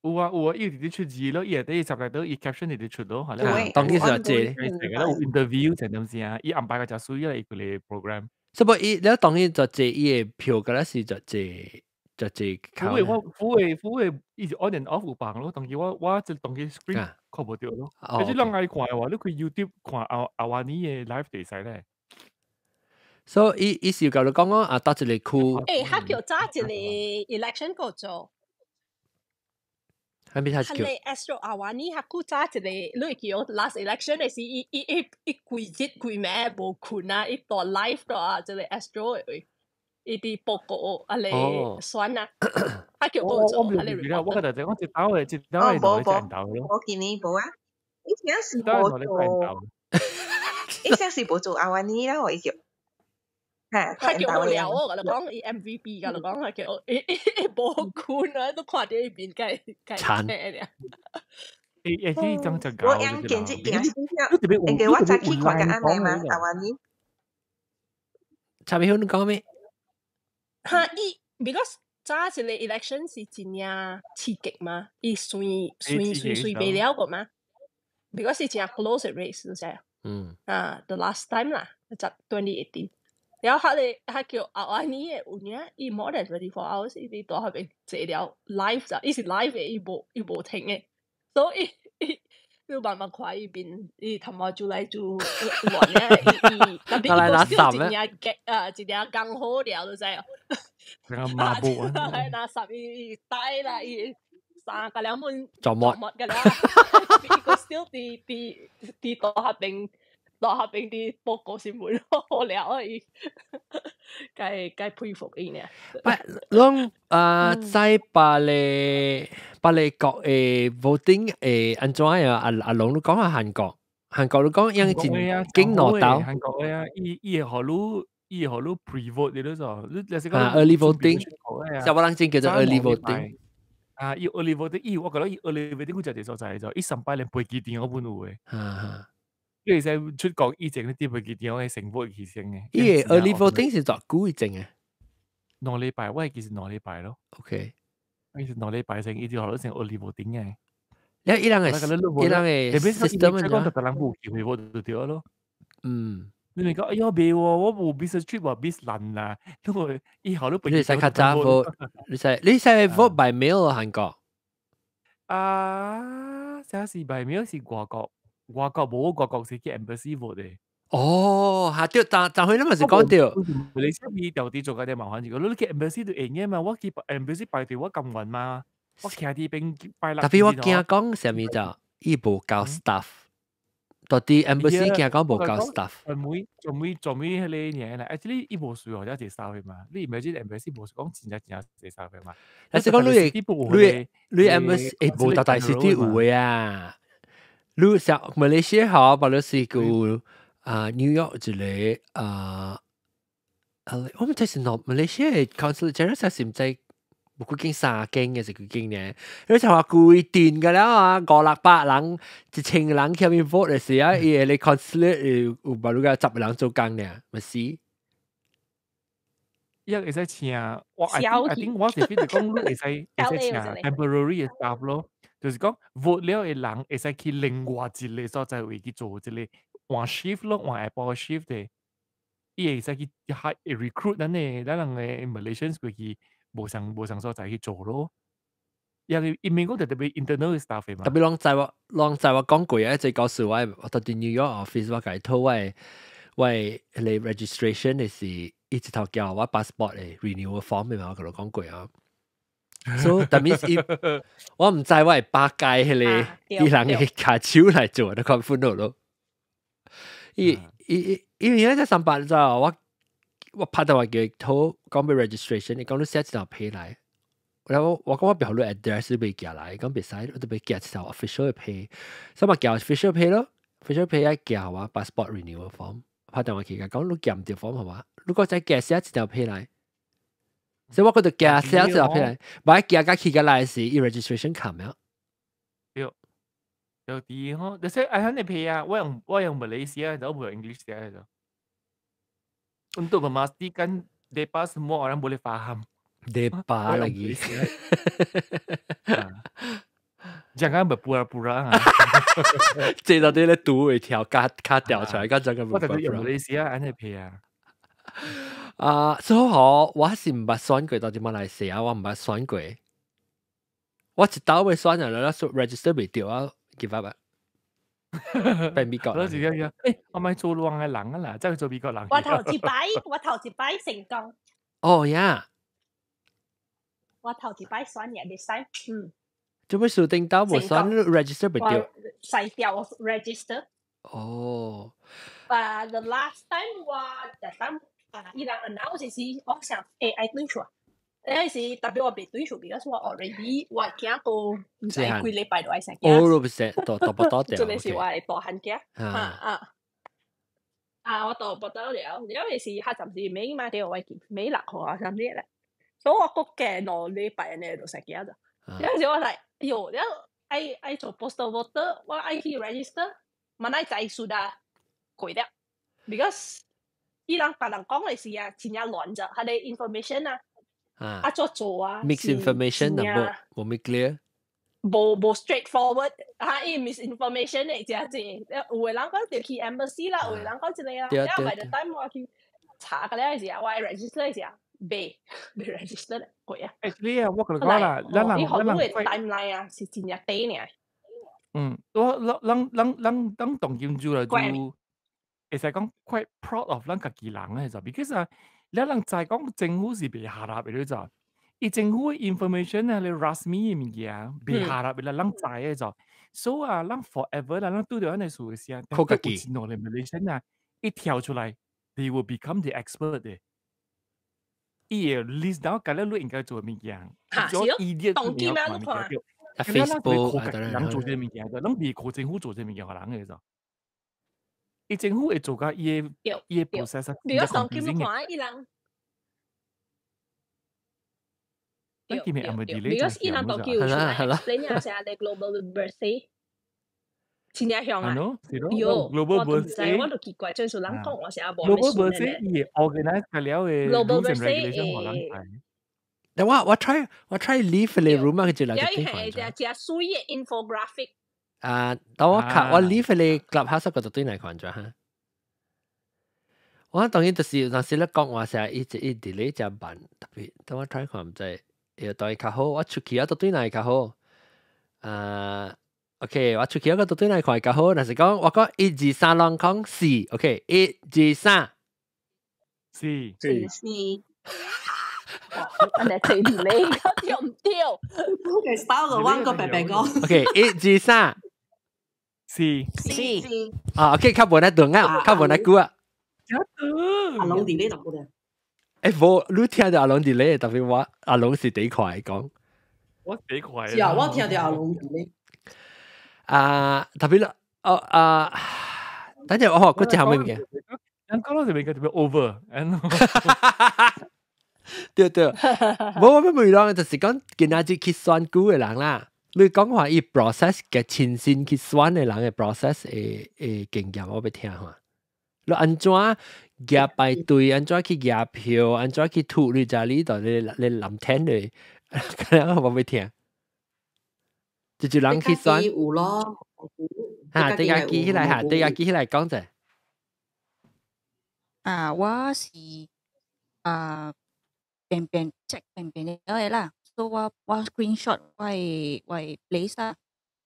有啊有啊，伊直直出字咯，伊係第十個都伊 caption 直直出咯，係啦。當今是做這，成個都有 interview 成點先啊？伊安排個就屬於伊個 program。所以伊你當然做這伊個票，個咧是做這。就這靠。我我我伊是 on and off 有放咯，當時我就當時 screen 看無著咯。其實人愛看的話，你開 YouTube 看阿阿瓦尼的 live 就會使咧。所以伊伊是甲你講講啊，搭一個區。欸，他叫早一個 election 個做。係咪他叫？係 Astro 阿瓦尼，他古早一個，你會記得 last election 的時，伊伊伊伊規日規暝無睏啊，伊蹛 live 咗啊，這個 Astro 的。伊佇報告啊咧選啊，他叫我做，我唔記得，我覺得我一兜的，一兜的無無無，我今年無啊，以前是無做，以前是無做阿瓦尼啦，我叫，嚇，他叫我了，我共你講，伊 MVP 共你講，他叫伊伊伊無睏啊，都看著伊面計計慘。爾。欸欸，這種就我用見這件事，因為我早起看甲按呢嘛，阿瓦尼。查咪好你講咩？哈，伊 because 早一個 election 是真正刺激嘛，伊算算算算袂了個嘛，because 是真 close race 你知啊？啊，the last time 啦，就 2018。然後佢佢叫阿瓦尼的有影，伊 more than 24 hours，伊佇蹛彼邊坐了 live 就，伊是 live 的，伊無伊無停的，所以伊你慢慢看伊面，伊頭毛就來就亂咧，伊伊特別伊個笑真正激啊，真正剛好了，你知哦？個麻布啊！拿十伊帶啦，伊三個兩本做乜？個了，伊個笑佇佇佇蹛彼邊。蹛彼邊佇報告新聞好了啊！伊該該佩服伊呢。不，攏啊，在巴黎巴黎國的 voting 會按怎樣？阿阿龍你講下韓國，韓國你講樣真經攞到。韓國的啊，伊伊會予你，伊會予你 pre-vote 的咯，你你是講啊 early voting，小我人真叫做 early voting。啊，伊 early voting，伊我覺得伊 early voting 佢就係所在就，伊上擺連飛機電話本有的。哈。你會使出國以前，你佇飛機場會成 vote 去先的。伊個 early voting 是偌久以前的？ 2禮拜，我會記是兩禮拜咯。 伊是兩禮拜先，伊就予你先 early voting 的。你伊人的伊人的 system 講特人無機會 vote 就對咯。你咪講，哎喲，袂喎，我無 business trip 喎，business 難啦。因為以後你你使較早 vote，你使你使 vote by mail 韓國。啊，這是 by mail 是外國。外國無，外國是去 embassy vote 的。哦，嚇對，昨昨回你嘛是講對。你啥物調啲做個啲麻煩，如果你去 embassy 就會用嘛，我去 embassy 排隊我甘願嘛，我徛佇邊拜六。特別我驚講啥物就，伊無夠 staff，到底 embassy 驚講無夠 staff。專門專門專門彼个爾啦，actually 伊無需要遮濟 staff 嘛，你 imagine embassy 無是講真正真正濟 staff 嘛？但是講你你你 embassy 欸無大大 city 有的啊。你像馬來西亞好，巴勒斯個啊，紐約一個啊，我們這是喏，馬來西亞 consul general 是毋知無幾間三間嘅是幾間呢？你就話規定嘅啦啊，五六百人、1000人去面 vote 嘅時啊，伊會 consulate 有無如個10個人做工呢，咪是？伊會使請我，I think 我是 feel 講你會使請 temporary 嘅 staff 咯，就是講 vote 了嘅人會使去另外一個所在位去做這個換 shift 咯，換下晡 shift 的，伊會使去 recruit 咱人嘅 Malaysians 過去無相所在去做咯。因為伊免講特別 internal staff 嘛。特別攏知我講過啊，這告訴我，我到佇 New York office 我共伊討我的 registration 的是一直頭叫我 passport 的 renewal form 嘛，我共你講過啊。所以 that means 我毋知我會百界彼个伊人的跤手來做，你看款咯。伊伊因為那三百就我拍電話叫伊討講欲 registration，伊講你寫一張批來。然後我講我表你 address 未寄來，講袂使，我都欲寄一條 official 的批，所以我寄 official 批咯，official 批愛寄我 passport renewal form，拍電話去共講你寄毋著 form 係嘛？如果再寄寫一條批來，所以我閣就寄寫一條批來，萬一寄甲去甲來時，伊 registration 冚了。對，有啲吼，你說哎，你批啊，我用馬來西亞，就無用 English 寫就。Untuk memastikan depa semua orang boleh faham. Depa lagi. Jangan berpura-pura. 這到底咧讀會條卡卡掉出來，講這個我特別用馬來西亞按呢批啊。啊，所以我我是毋捌選過，到佇馬來西亞我毋捌選過。我一道欲選啊，啦，register 袂著啊，give up 啊。變美國人。我是講，我莫做亂的人啊啦，再去做美國人。我頭一擺成功。哦呀！我頭一擺選嘅，會使，嗯。做咩數頂到無選 register 袂著？洗掉 register。哦。啊，the last time 我 that time 啊，伊人 announce 時，我想愛轉出。嗰時特別我袂轉出，because 我 already 我囝都毋知幾禮拜就愛生囝。哦，不是，都都不到掉。這個是我的大漢囝。啊啊。啊！我都不得了，因為是較暫時免嘛，對，我記尾6號啊，啥物咧。所以我閣加2禮拜呢就生囝咗。有陣時我嚟，哎喲，了愛做 postal voter，我愛去 register，嘛乃知 sudah 過了，because 伊人別人講的是啊，真正亂咗，佢哋 information 啊，啊怎做啊，mix information 啊，無無 clear。無 straightforward，啊，伊 misinformation 的真濟，有的人講就去 embassy 啦，有的人講這個啦，了 by the time 我去查個了時啊，我 register 的時啊，未 register 咧，過啊。 Actually 啊，我共你講啦，咱人咱人 timeline 啊，是真正短爾。嗯，我咱咱咱咱當今就來就會使講 quite proud of 咱家己人嘅就，because 啊，咱人知講政府是袂下立的，你知？伊政府的 information 啊，你 rasmi 的物件袂下立的啦，咱知的就，所以啊，咱 forever 啦，咱拄著按呢事的時，靠家己。有一兩個 Malaysian 啊，一跳出來，they will become the expert 的。伊會 list down 甲你應該做的物件，嚇是咯，當今啊，你看。啊，Facebook 啊，人做這個物件，咱袂靠政府做這個物件，予人的就。伊政府會做甲伊的 process 比如當今你看伊人。對對對，because 伊人都叫出來，你若是你 global birthday，真正向啊！喲， global birthday，我都奇怪，就是人講我成日無 global birthday 伊會 organize 個了的 global birthday 但我 try leave 你 room 啊，佢就來就聽看。有一隻水的 infographic。啊，當我看我 leave 你 clubhouse 個就對來看咗哈。我當然就是有時咧講話成日一直一 delay 只慢，特別當我 try 看毋知。要對較好，我出去啊，都對來較好。啊，OK，我出去啊，個都對來看較好。若是講我講一二三，攏講四，OK，一二三，四四四。按呢這 delay 對毋對？嘅 style 就彎個白白講。 OK，一二三，四四。啊，OK，較無那長啊，較無那久啊。阿龍 delay 就冇。欸，無，你聽著阿龍 delay，特別我阿龍是第一快講。我第一快。是啊，我聽著阿龍 delay。啊，特別啦，哦啊，等陣我講一項咩物件？咱講到這邊個特別 over。對對，無我欲問人就是講今仔日去選舉的人啦。你講話伊 process 嘅親身去選的人的 process 的經驗，我欲聽看。你按怎舉排隊，按怎去舉票，按怎去吐你知你到你你藍天咧，可能我欲聽。就人去選有咯，嚇，大家記起來嚇，大家記起來講者。啊，我是啊，便便 check 便便的啦，所以我 screenshot 我的 place 啊，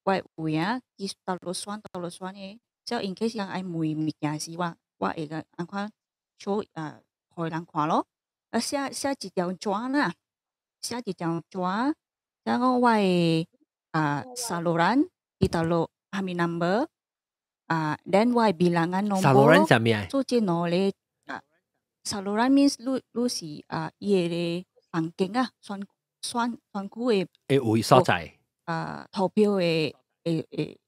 我的位啊，去倒落選倒落選的，所以 in case 人愛問物件時，我會個按款 show 啊，予人看咯。啊，寫一張紙啦，寫一張紙，然後我的啊 saluran 佇倒落蝦米 number 啊，then 我的 bilangan nombor saluran 啥物啊？做這兩個啊，saluran means 你是啊，伊個房間啊，選區的會位所在啊，投票的會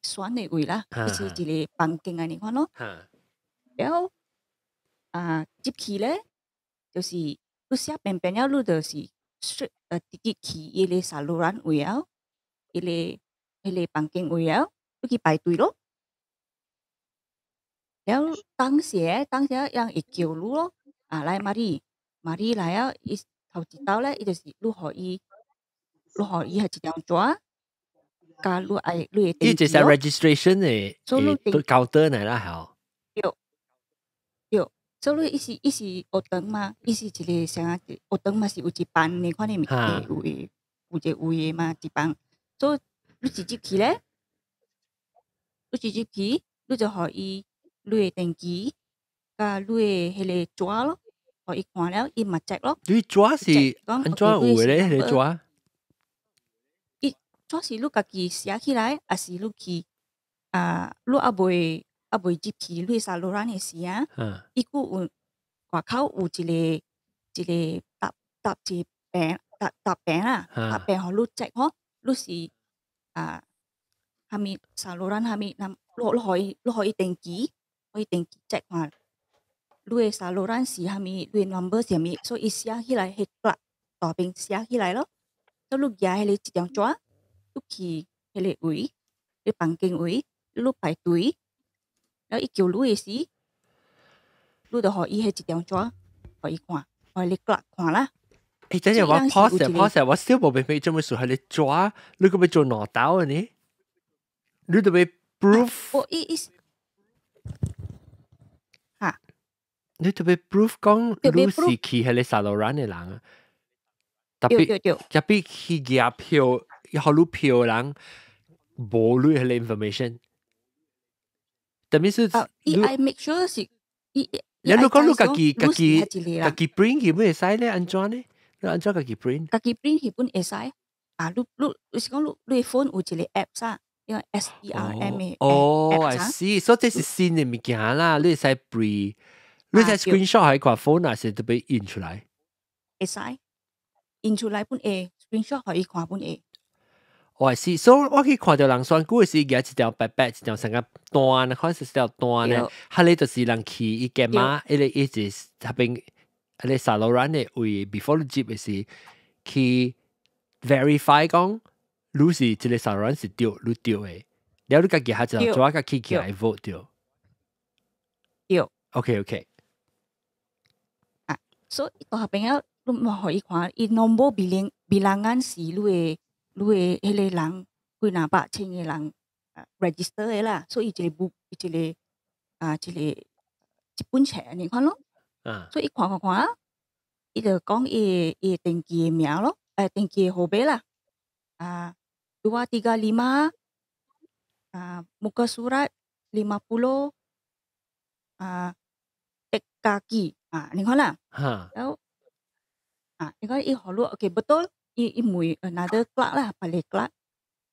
選的位啦，就是一個房間按呢款咯。然後啊，入去咧，就是你寫便便了，你就是 straight 直接去伊個 saluran 位了，彼個房間位了，你去排隊咯。了當時人會叫你咯，啊來 mari，mari 來了，伊頭一道咧，伊就是你予伊，你予伊彼一張紙，佮你愛你的伊就是 registration 的，所以你都 counter 來啦，吼。對，對，所以伊是學堂嘛，伊是一個啥學堂嘛是有一班的款的物件，有一個位的嘛，一班。所以你直接去咧，你直接去，你就予伊你的登記，佮你的彼個紙咯，予伊看了，伊嘛 check 咯。你紙是按怎有的咧？彼個紙？伊紙是你家己寫起來，抑是你去啊？你猶未入去你 saluran 的時啊，伊閣有外口有一個搭搭一餅搭搭餅啦，搭餅予你 check 吼，你是啊，蝦米 saluran 蝦米，你予伊登記，予伊登記 check 看，你的 saluran 是蝦米，你的 number 是蝦米，所以伊寫起來，彼個大邊寫起來咯。所以你舉彼個一張紙，你去彼個位，你房間位，你排隊，然後伊叫你的時，你就予伊彼一張紙，予伊看，予你 clerk 看啦。欸，等陣我 pause pause，我小無明白做咩事係你抓，你個欲做兩道的呢？你著欲 proof？我伊伊嚇，你著欲 proof 講你是去彼個 saluran 的人啊？特別特別去舉票，予你票的人無你彼個 information。特別是伊愛 make sure 是伊。你如果你家己 print 佢會使咧？按怎呢？你按怎家己 print？家己 print 彼本會使。啊，你是講你 phone 有一個 app 啥？因為 SPRM 的哦，I see，所以這是新的物件啦，你會使 print，你使 screenshot 喺個 phone 啊，是特別印出來。會使印出來本會，screenshot 予伊看本會。我是，所以我去看著人選舉時，舉一條白白，一條成個單，看是一條單咧，彼個就是人去伊個嘛，伊個伊是彼邊，彼個 saluran 的位，before 你入的時，去 verify 講你是這個 saluran 是對，你對的，了你家己下就做個去起來 vote 對。對。 OK。啊，所以到彼邊了，你嘛予伊看，伊 nombor bilangan 是你的彼個人幾若百千個人 register 的啦，所以一個簿一個啊一個一本冊按呢款咯。所以伊看看看，伊就講伊的登記的名咯，登記的號碼啦。啊，235 啊muka surat 50 啊 kaki 啊，按呢款啦。然後啊，你看伊予你 OK betul，伊問 another clerk 啦，別个 clerk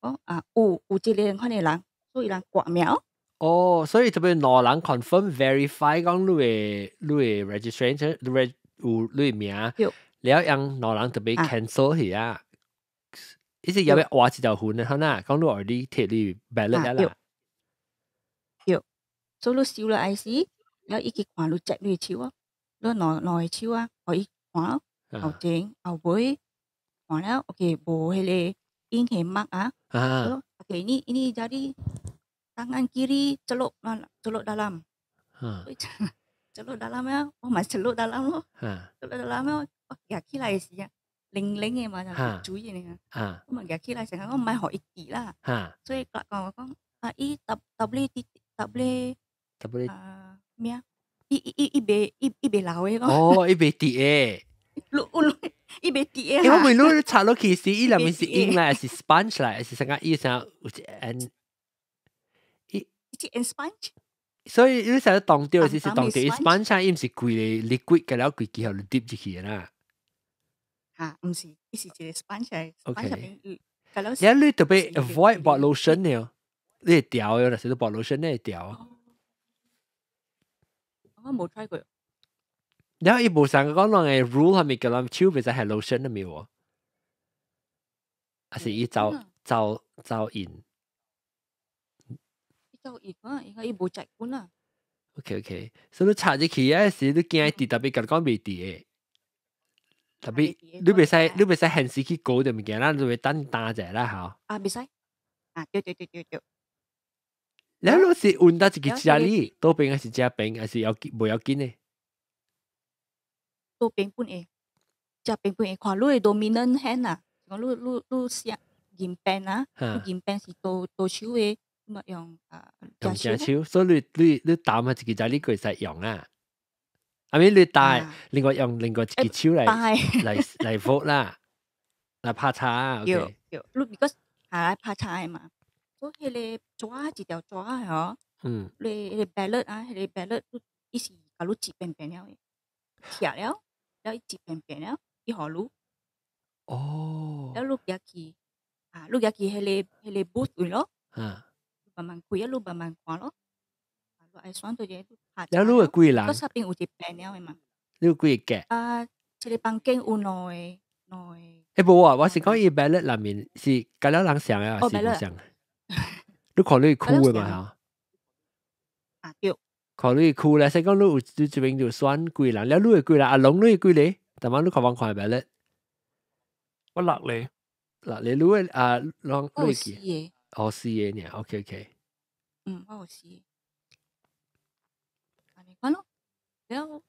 講啊有這個款的人，所以人掛名。哦，所以特別兩人 confirm verify 講你的 registration 你的有你的名，了讓兩人特別 cancel 去啊。意思要欲畫一條痕的，哈呐，講你 already 提你 ballot 啦。對，所以你收了 IC，了伊去看你接你的手啊，你兩兩個手啊，予伊看咯。後前後尾看了，OK，無彼個 ink 的 mark 啊。OK, ini jadi tangan kiri celup celup dalam. Celup dalam 了，我嘛 celup dalam 咯。Celup dalam 了，我舉起來時啊，冷冷的嘛，就水的啊。我嘛舉起來，成日我毋愛予伊滴啦。所以講我講啊，伊 W T W W 啊咩啊？伊袂流的。哦，伊袂滴的。你你伊袂滴的。因為你插落去時，伊內面是 ink 來，還是 sponge 來，還是啥個？伊啥有一按伊是按 sponge。所以你成日當掉是當掉 sponge，伊毋是規個 liquid 嘅了，規支予你滴入去啦。嚇，毋是，伊是一個 sponge 來。OK。你特別 avoid 抹 lotion 呢？你會掉的，若是你抹 lotion 你會掉。我無 try 過。然後伊無上講人的 rule 係咪叫人手袂使係 lotion 的沒有？還是伊走走走印？伊走印啊，應該伊無在管啊。 OK OK，所以你插入去啊時，你驚滴，特別共你講袂滴的。特別你袂使現時去搞著物件啦，你會等單者啦，嚇。啊，袂使。啊，對對對對對。你若是換得一個家裡，倒邊還是這邊，還是要無要緊的？倒邊本會，這邊本會看你的 dominant hand 啊，講你寫銀邊啊，你銀邊是倒倒手的，咁啊用啊用正手，所以你擔下一個家裡會使用啊。啊咪你帶另外用另外一隻手來 vote 啦，來拍叉。對對，你 because 係來拍叉的嘛，所以彼個紙一條紙嗬，你彼個 ballot 啊，彼個 ballot 伊是共你折扁扁了的，拆了，了伊折扁扁了，伊予你。了你舉去，啊，你舉去彼個 booth 位咯。慢慢開啊，你慢慢看咯。你愛選對個拍。了你有幾人？我側邊有一邊了的嘛。你有幾個？啊，一個房間有兩個，兩個。欸，無啊，我是講伊 ballot 內面是共了人相的，還是無相？你看你區的嘛？嚇？啊對。看你區咧，說講你有你這邊就選幾人，了你有幾人？阿龍你有幾個？逐擺你看網看 ballot？我六個。六個你的啊，攏我有四個。哦，四個爾，OK OK。嗯，我有四個。按呢款咯，了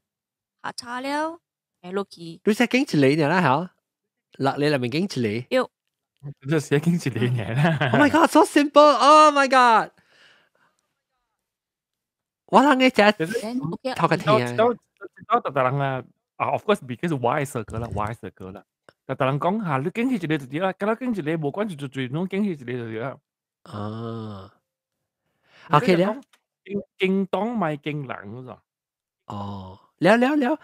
下查了，下落去。你才揀一個爾啦，嚇？六個內面揀一個。對。這是揀一個爾啦。 Oh my god, so simple! Oh my god! 我人嘅只頭殼聽。到到到逐人啊，啊，of course because 我的 circle 啦，我的 circle 啦。逐人講嚇，你揀去一個就對啦，敢若揀一個無管就就最攏揀去一個就對啦。啊。OK 了。揀黨莫揀人嗰種。哦，了了了了，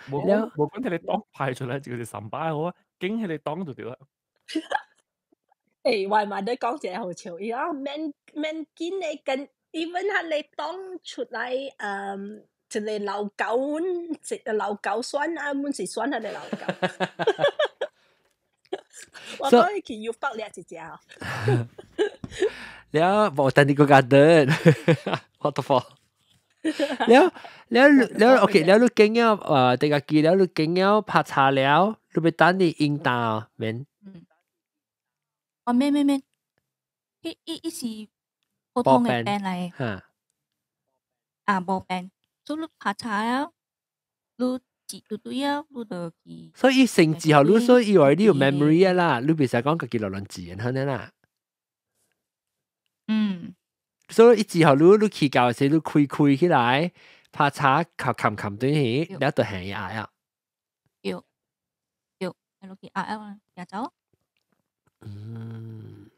無管彼個黨派出來就是三百好啊，揀彼個黨就對啦。欸，我嘛咧講一個好笑，伊講免免緊的跟，even 彼个黨出來，嗯，一個老狗，一個老狗選啊，阮是選彼個老狗。我講伊去又北掠一隻。了，botanical garden，what the fuck？了了了，OK，了你經了啊，這個記了你經了拍叉了，你欲等你應答免？嗯。哦，免免免，伊是普通的 pen 來。啊，無 pen，所以你拍叉了，你字對對啊，你就去。所以伊成字後，你所以以為你有 memory 啊啦，你袂使講家己亂亂字，按呢啦。所以伊之後你你去到時，你開開起來，拍叉冚冚冚對去，了就行壓啊。對，對，落去壓啊，壓走。嗯。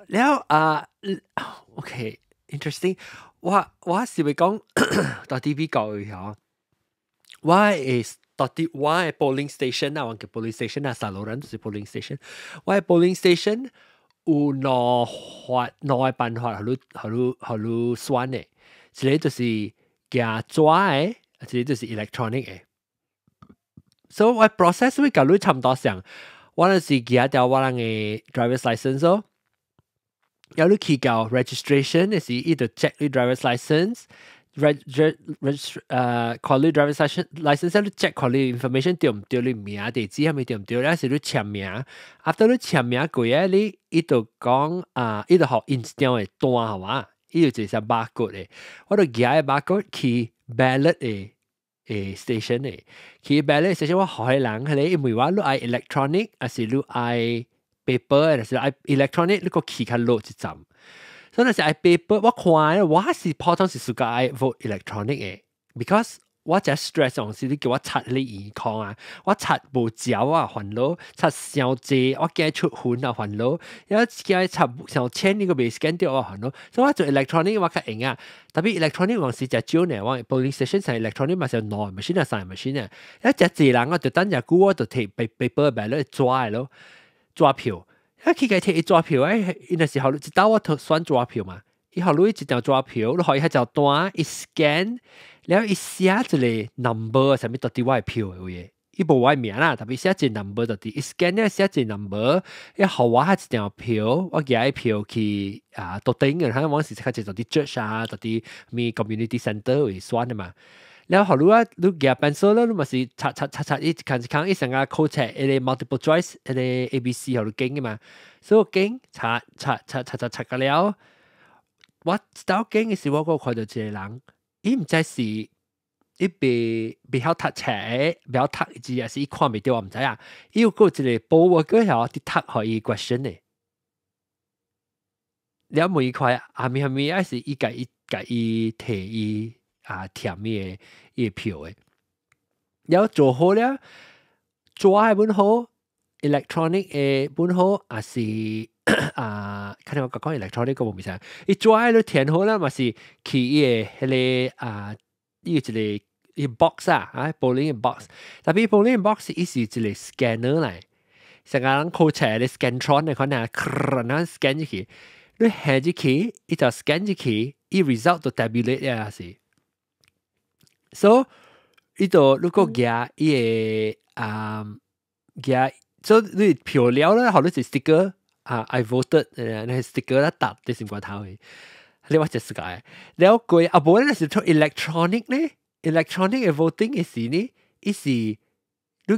了啊，OK，interesting。我是會講到底比較嗬，我會到底我的 polling station 啊，我叫 polling station 啊，saluran 就是 polling station。我的 polling station 有兩法兩個辦法，予你予你予你選的，一個就是寄紙的，一個就是 electronic 的。所以我 process 會共你差毋多相，我若是寄著我人的 driver's license 咯。要你去到 registration 的時，伊就 check 你 driver's license， reg reg 看你 driver license 你 check 看你 information 對毋對，你名地址係咪對毋對，還是你簽名？after 你簽名過啊，你伊就講啊，伊就予印一張的單係嘛？伊就一隻 barcode 的，我就舉個 barcode 去 ballot 的 station 的，去 ballot station 我予彼人，彼個因為我你愛 electronic，還是你愛 paper，還是愛 electronic，你閣去較落一站。所以若是愛 paper，我看我是普通是 suka 愛 vote electronic 的，because 我真 stress 當時你叫我刷你銀行啊，我刷無焦啊煩惱，刷傷濟我驚出痕啊煩惱，一驚刷傷淺你閣袂 scan 著我煩惱，所以我做 electronic 我較閒啊。特別 electronic 往時誠少呢，我 polling station 上 electronic 嘛是兩個 machine 啊三個 machine 啊，一誠濟人我就等隻久我就提 paper ballot 紙的咯，紙票。一去共提紙票誒，伊若是予你一道我選紙票嘛，伊予你一張紙票，你予伊彼張單，伊 scan，了伊寫一個 number 啥物到佇我的票的位，伊無我的名啦，特別寫一個 number 到佇，伊 scan 了寫一個 number，伊予我彼一張票，我舉彼票去啊桌頂嘅，可能往時較濟到佇 church 啊，到佇物 community center 位選的嘛。了予你啊，你舉 pencil 了，你嘛是擦擦擦擦，伊一空一空，伊成個考冊，彼個 multiple choice，彼個 A、B、C 予你揀的嘛，所以我揀擦擦擦擦擦擦個了，我一道揀的時，我閣看著一個人，伊毋知是伊袂曉讀冊，袂曉讀字，還是伊看袂著，我毋知啊。伊有閣一個 poll worker 曉佇讀予伊 question 的，了問伊看阿咪阿咪，還是伊共伊共伊提伊啊填伊的票的，了做好了，紙的本好，electronic 的本好，還是啊，看我講 electronic 個無物啥，伊紙的都填好了，嘛是去伊的彼個啊，伊有一個伊 box 啊，啊 polling box，特別 polling box 伊是一個 scanner 來，成個人考冊的 Scantron 的款啊，那 scan 入去，你下入去，伊就 scan 入去，伊 result 就 tabulate 啊是。So 伊就如果舉伊個啊舉，所以你票了咧，予你一 sticker 啊，I voted，那 sticker 咧搭佇心肝頭的，你我就是個，了過啊無咧是做 electronic 咧，electronic 的 voting 的時呢，伊是你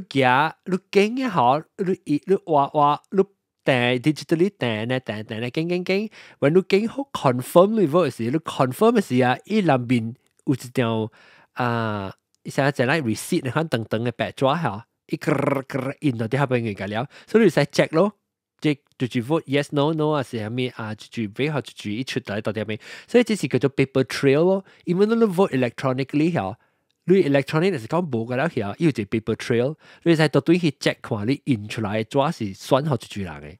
舉你揀的好，你伊你畫畫你訂 digitally 訂呢訂訂呢揀揀揀，when 你揀好 confirm 你 vote 時，你 confirm 的時啊，伊內面有一張啊，伊啥只來 receipt 你看長長的白紙嚇，伊咯咯印到佇下邊個了，所以你使 check 咯，即就是 vote yes no no 啊是啥物啊，就是尾後就是伊出來到底邊，所以這是叫做 paper trail 咯。因為你 vote electronically 嚇，你 electronic 就是講無個了去啊，伊有一個 paper trail，你使到對去 check 看你印出來的紙是選予一人的，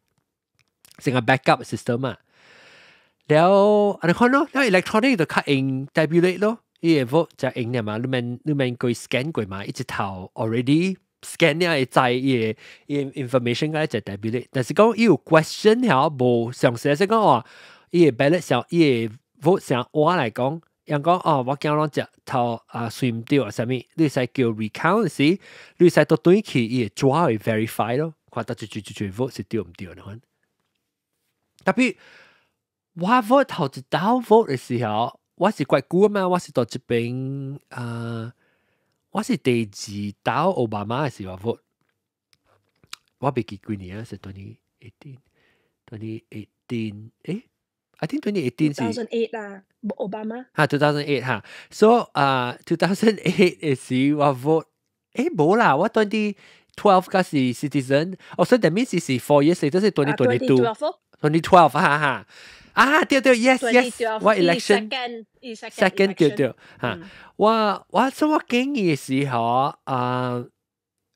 成個 backup system 啊。了，按呢看咯，了 electronic 就較用 tabulate 咯。伊個 vote 就用了嘛，你免你免過 scan 過嘛，一直頭 already scan 了會知伊個伊 information 個就 tabulate。但是講伊有 question 曉無詳細，是講哦，伊個 ballot 上伊個 vote 上我來講，人講哦，我驚攏食頭啊算毋對啊啥物，你使叫 recount 時，你使倒轉去伊會紙會 verify 咯，看到一一一一 vote 是對毋對呢？特別我 vote 頭一道 vote 的時候，我是怪久嘛，我是到這邊啊，我是第二道奧巴馬的時候 vote，我袂記幾年啊，是 2018, 2018，誒，I think 2018 是 2008啦，奧巴馬。哈，2008哈，so 啊，2008 的時我 vote，誒無啦，我 2012 個是 citizen，哦，所以 that means 是 4 years，就是 2022，2012 哈哈。啊，對對，yes yes，我 election second 對對，哈，我我所我建議的時候啊，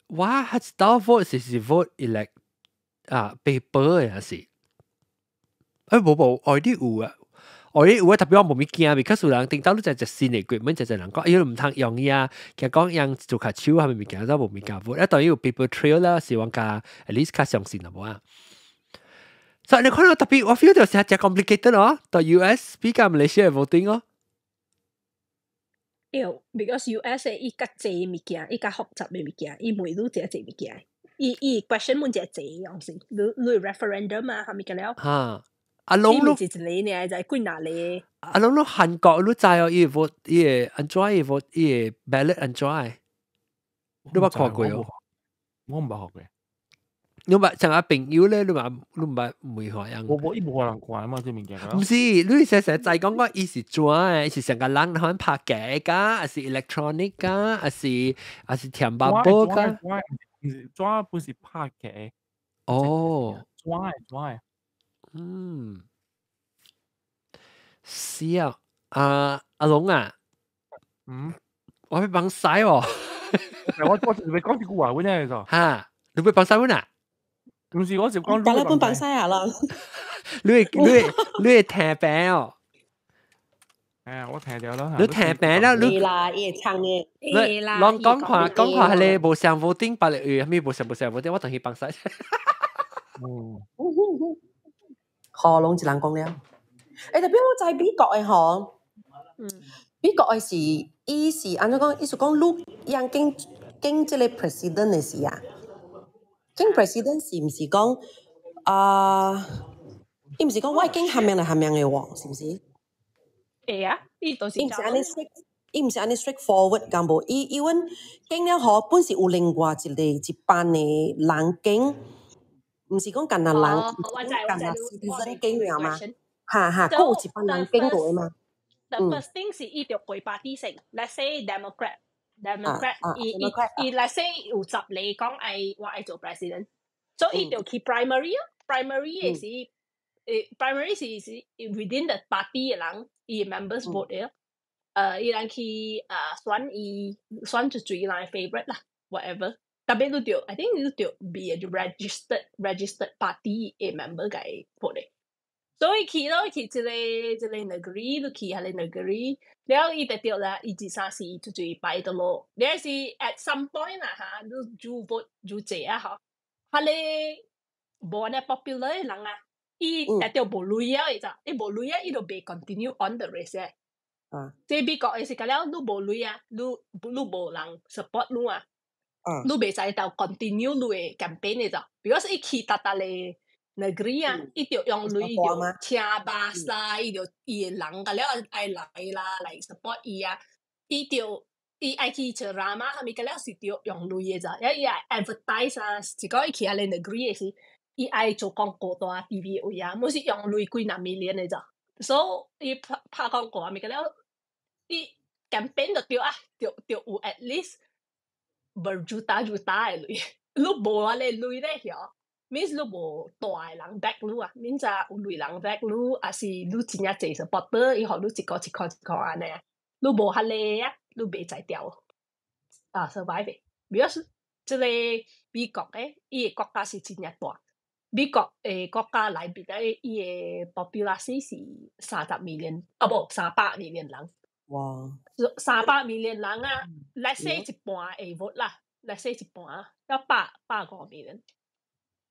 我還是到 vote 是 vote elect 啊 paper 的是，誒無無，外啲有啊，外啲有啊，特別我無物驚，because 有人頂到你就隻新的 equipment 就隻人講，哎喲毋通用伊啊，其實講用做較手係咪物件都無物件 vote，一當然有 paper trail 啦，是我較 at least 較相信啦無啊。所以你看到特別，我 feel 到是真 complicated 咯，到 US 比較 Malaysia voting 哦。對，because US 伊較濟物件，伊較複雜的物件，伊問愈濟濟物件，伊伊 question 問濟濟樣先，你你 referendum 啊，係咪個了？哈，阿龍你是一個呢，就係幾若個。阿龍你韓國你知哦，伊個 vote 伊個按怎伊個 vote 伊個 ballot 按怎？你捌看過哦？我毋捌學過。你捌像阿朋友咧，你嘛你毋捌問看樣？我無伊無人看嘛，這物件。毋是，你成成知講講伊是怎的？伊是成個人可能拍機㗎，還是 electronic 㗎，還是填包包㗎？毋是紙不是拍機。哦，紙的紙的。嗯，是啊，阿阿龍啊，我欲放屎喎。我就是欲講這句話，阮呢個。哈，你欲放屎阮啊？毋是，我是講。講了半放屎啊啦！你會聽病哦？哎，我聽著啦。你聽病啦？你啦，伊會唱的。你攏講看講看，彼個無相 voting，別個有啥物無相無相 voting，我等去放屎。嗯。何攏一人講了。欸，特別我知美國的吼，美國的是，伊是按怎講？伊是講你樣揀揀這個 president 的時啊，揀 president 是毋是講啊？伊毋是講我愛揀蝦名來蝦名的喎，是毋是？會啊，伊就是伊毋是按呢 straight，伊毋是按呢 straightforward 敢無？伊伊阮揀了後，本是有另外一個一班的人揀，毋是講干焦人，干焦 citizen 揀爾嘛？哈哈，閣有一班人揀過的嘛？ The first thing 是伊著過 party 先，let's say Democrat，Democrat，伊伊伊 let's say 有十個講愛我愛做 president，所以伊著去 primary 啊，primary 的是，primary 是 within the party 的人，伊 members vote 的，伊人去選伊選出最人 favorite 啦，whatever。特別你著，I think 你著 be a registered party 的 member 共 vote 的。所以去咯，去這個 negeri，你去彼個 negeri，了伊就著啦，一二三四就就排倒落。了是 at some point 啦嚇，你就 vote 就這啊嗬，彼個無按呢 popular 的人啊，伊會著無鐳啊，伊就伊無鐳啊，伊就袂 continue on the race 的。這美國的是個了，你無鐳啊，你無人 support 你啊，你袂使就 continue 你的 campaign 的就，because 伊去逐逐個 negeri 啊，伊著用鐳，伊著車巴士啦，伊著伊的人個了愛來啦，來 support 伊啊，伊著伊愛去 ceramah，啥物個了是著用鐳的咋，伊愛 advertise 啊，是講伊去彼個 negeri 的時，伊愛做廣告蹛 TV 位啊，毋是用鐳幾若 million 的咋，所以伊拍拍廣告啊，物個了，伊 campaign 就對啊，著有 at least berjuta juta 的鐳，你無按呢鐳咧曉。means 你無大的人 back 你啊，means 有鐳人 back 你，抑是你真正濟 supporter，伊予你一箍一箍一箍按呢，你無彼个啊，你袂才調啊 survive。because 這個美國的伊的國家是真正大，美國的國家內面的伊的 population 是30 million，啊無300 million 人。哇！300 million 人啊，let's say 一半會 vote 啦，let's say 一半，要150 million。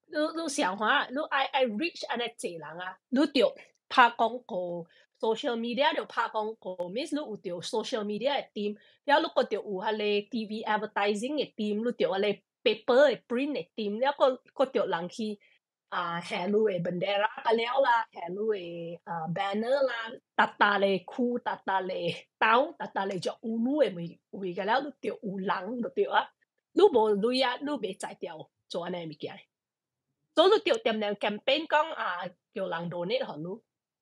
你想看，你愛 reach 按呢濟人啊，你著拍廣告，social media 著拍廣告，means 你有著 social media 的 team，了你閣著有彼個 TV advertising 的 team，你著彼個 paper 的 print 的 team，了閣閣著人去啊下你的 bendera 了啦，下你的啊 banner 啦，逐逐个區，逐逐個島，逐逐個就有你的位位個了，你著有人就對啊，你無鐳啊，你袂才調做按呢物件。所以你著恬恬 campaign 講啊，叫人 donate 予你，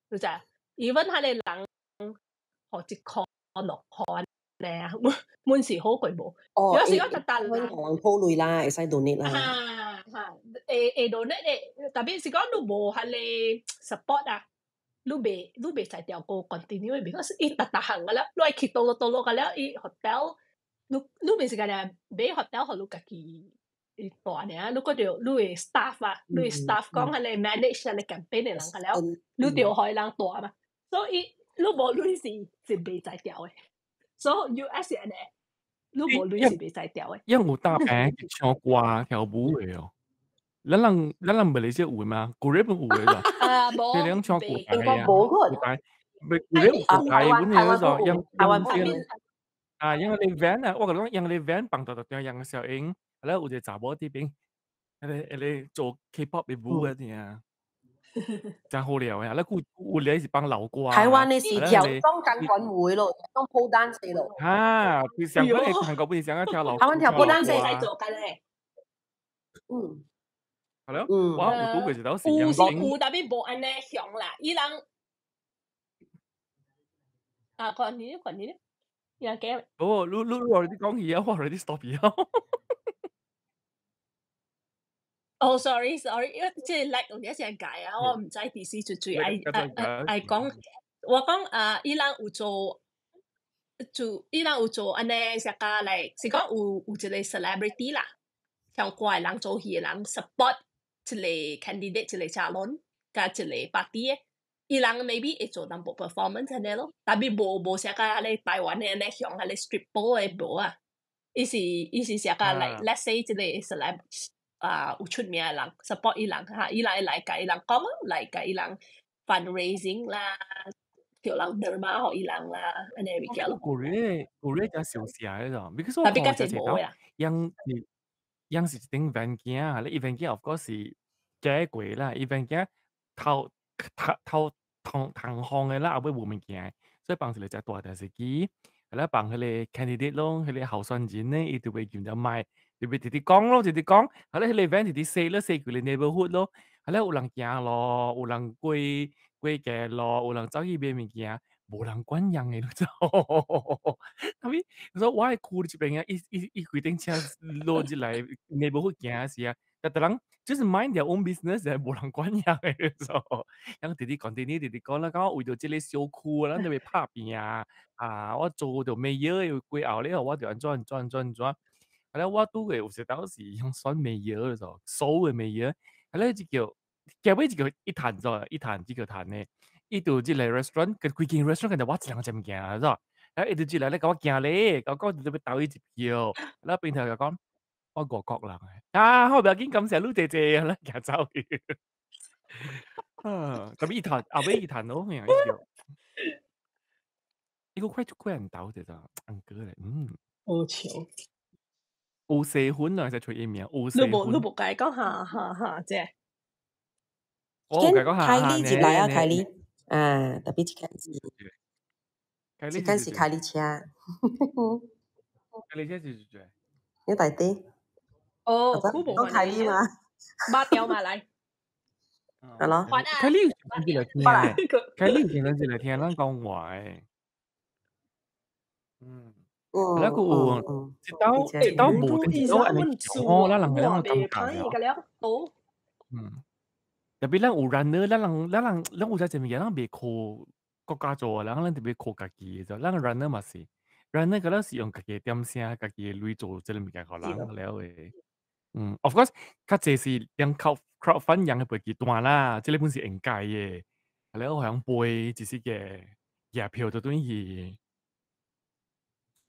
你知？even 彼個人予一箍兩箍按呢，滿是好過無。哦，有時講逐逐人人討鐳啦，會使 donate 啦。哈哈，會會 donate 的，特別是講你無彼個 support 啊，你袂使調過 continue，because 伊逐逐項個了，你愛去倒落倒落個了，伊 hotel，你毋是干焦買 hotel 予你家己。伊大爾，你閣著你的 staff 啊，你的 staff 講彼個 manage 彼個 campaign 的人個了，你著予伊人蹛嘛，所以你無鐳是袂才調的，所以 US 是按呢，你無鐳是袂才調的。因有搭平唱歌跳舞的哦，咱人馬來西亞有嗎？古日本有的咋？啊，無，這兩唱古應該無個。古日有古台，阮那個用台灣啊，用個 van 啊，我講用個 van 放到到用個小英。咧有一個查某佇邊，彼個彼個做 K-pop 的舞嗰啲啊。真好料嘅，咱有咧是幫老歌。台灣的是跳鋼管會咯，當 pole dance 咯。啊，佢上個韓國本是上個跳老。台灣跳 pole dance 做緊咧。嗯。係咯。嗯。我有拄過一道是有是有，但係無按呢強啦，伊人。啊，關你，關你，伊人講。哦，你你你 already 講嘢啊，我 already stop 咗。哦，sorry，sorry，因為這個 like 有啲時解啊，我毋知佇時最最愛愛愛講，我講啊，伊人有做做，伊人有做按呢，啥個來，是講有一個 celebrity 啦，像歌的人做戲的人 support 一個 candidate 一個 calon，佮一個 party 的，伊人 maybe 會做淡薄 performance 按呢咯，但係無啥個咧台灣的按呢向彼個 strip pole 的無啊，伊是啥個來，let's say 一個 celeb。啊，有出名的人 support 伊人哈，伊人會來共伊人講，來共伊人 fundraising 啦，叫人 derma 予伊人啦，按呢物件咯。古瑞真小聲的咋，because 我看這一道，樣是樣是一頂 van 鏡，你 van 鏡 of course 是假過啦，伊 van 鏡頭頭頭通通風的啦，後尾無物件，所以放一個遮大電視機，啊放彼個 candidate 咯，彼個候選人呢，伊就會用隻麥。特別直直講咯，直直講，後咧彼個 van 直直踅咯，踅規个 neighborhood 咯，後咧有人行路，有人過過街路，有人走去買物件，無人管人的，你知無？啥物？所以我的區這邊啊，伊伊伊規頂車落入來 neighborhood 行時啊，逐逐人就是 mind their own business，無人管人的，你知無？人直直講，直直直直講啦，感覺為著這个小區，咱就欲拍拚啊！啊，我做著 mayor 的過後了，我就按怎按怎按怎按怎。後來我拄過有一當時用選 mayor 的時候，首的 mayor，後來就叫，結尾就叫伊趁咗，伊趁這個趁的，伊就入來 restaurant，佮規間 restaurant 就我一人食物件，知無？啊，伊就入來咧共我行咧，共我講就欲投伊一票，然後邊頭就講我外國人的，啊，好，無要緊，感謝你姐姐，咱行走去。啊，特別伊趁後尾伊趁咯，伊就，伊個快快人投者咋，uncle 咧，嗯。好笑。有四分啊，就隨伊名。有四分。你無你無共伊講哈哈哈，這。我有共伊講哈哈凱莉入來啊，凱莉，啊，特別這間是，這間是凱莉車。凱莉車是是誰？你大弟。哦，講凱莉嘛？抹掉嘛來。係咯。凱莉有時來聽，凱莉有時來聽咱講話的。嗯。那個有一道一道無定一道按呢強吼，咱人會咱感覺了。嗯，特別咱有 runner，咱人咱人咱有遮濟物件，咱袂靠國家做，咱咱特別靠家己的，咱 runner 嘛是，runner 個咱是用家己的點聲、家己的鐳做這個物件，予人了的。嗯，of course，較濟是用靠 crowdfund 用的飛機單啦，這個本是應該的。了，予人飛，只是個郵票就轉去。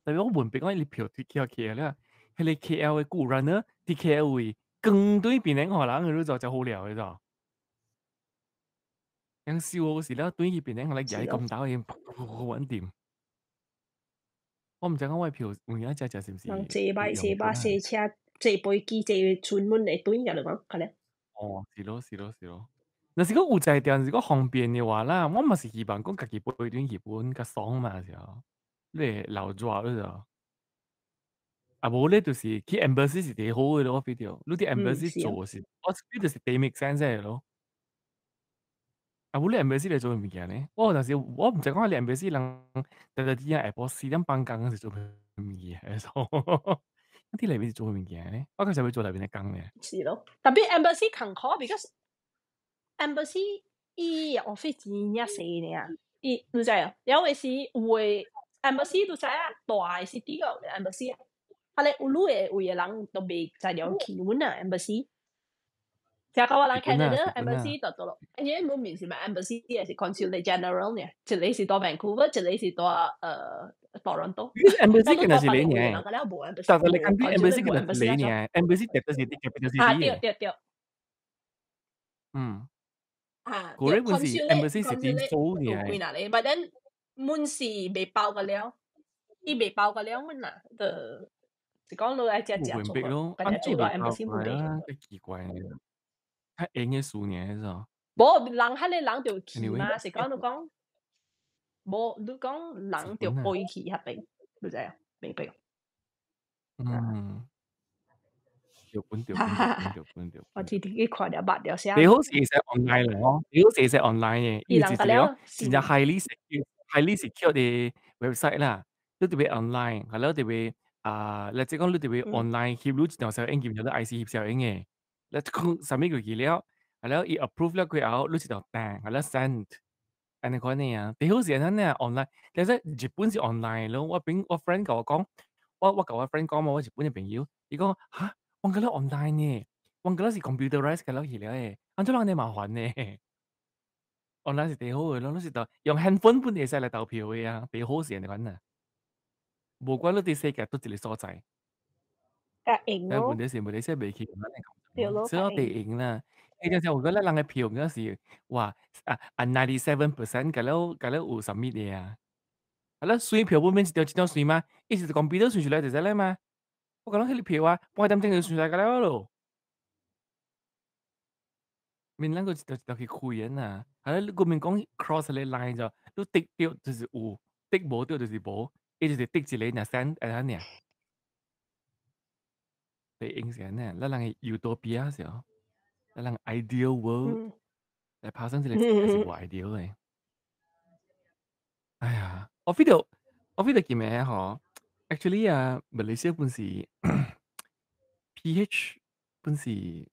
特別我問別講，伊票推起起了，彼个 KL 的舊 runner 佇 KL 位，光對邊個予人，你就真好料的咋？樣燒時了，對去邊個來舉咁大個，穩定。我毋知講我的票有影遮食是毋是？人坐擺坐巴坐車坐飛機坐專門的對入來講，可能。哦，是咯，是咯，是咯。若是講有才調，是講方便的話啦，我嘛是希望講家己飛轉日本較爽嘛，是哦。你會留熱你知無？啊無咧，就是去 embassy 是第好的咯，我 feel 著。你佇 embassy 做是，我 feel 著是第 make sense 的咯。啊無你 embassy 來做啥物件呢？我有陣時我毋知講你 embassy 人逐逐日下晡4點放工是做啥物件？佇內面是做啥物件呢？我較想欲做內面的工呢。是咯，特別 embassy 艱苦，because embassy 伊 office 真正細爾，伊你知啊？有的時有的 embassy 都知啊，大的 city 個 embassy 啊，啊咧有女的位的人都袂在了去阮啊 embassy。聽講我人 Canada embassy 就到咯，因為冇面是咪 embassy 還是 consulate general 呢？一個是佇 Vancouver，一個是佇多倫多。 embassy 可能是你呢？但係你講啲 embassy 可能是你呢？embassy 特別是啲 capital city。啊對對對。嗯。啊，嗰啲本是 embassy 是點做嘅？幾若個，but then 滿是未包個了，伊未包個了滿啦，就是講你愛食食做，咯，做到 embassy 冇啊，奇怪。較閒的事爾，是。無人彼个人就去嘛，是講你講，無你講人就愛去彼邊，你知啊？明白？嗯，對本對本對本對本。我天天去看了捌了寫。你好是會使 online 咯，你好是會使 online 嘅，伊是一個真正 highly secure 的 website 啦，你特別 online，係咯特別啊，你即講你特別 online 翕你一張相影，翕咗 IC 翕相影嘅，你講 submit 過去了，係咯伊 approve 了過後，你一條單，係咯 send，按呢款呢啊，最好是按呢 online，但是日本是 online 咯，我邊我 friend 共我講，我共我 friend 講嘛，我日本的朋友，伊講哈，我覺得 online 呢，我覺得是 computerize 嘅了去了誒，按怎人呢麻煩呢？online 是最好的咯，你是就用 handphone 本會使來投票的啊，最好是按呢款啊。無管你佇世界佗一个所在。較用但問題是馬來西亞袂去對咯，所以地用啦。彼陣時我覺得人的票嗰時，哇啊 97% 甲了甲了有 submit 的啊。啊，咱選票本免一張一張選嗎？伊是 computer 選出來就使了嗎？我講彼个票啊，半點鐘就選出來甲了咯。免咱閣一條一條去開的啊。啊，你國民講 cross 个 line 就，你滴著就是有，滴無著就是無，伊就是滴一个爾 send 按呢爾。對應是按呢，咱人的 utopia 是哦，咱人 ideal world 來拍算這個世界是無 ideal 的。哎呀，我 feel 到，我 feel 到今暝吼，actually 啊，馬來西亞本是 PH 本是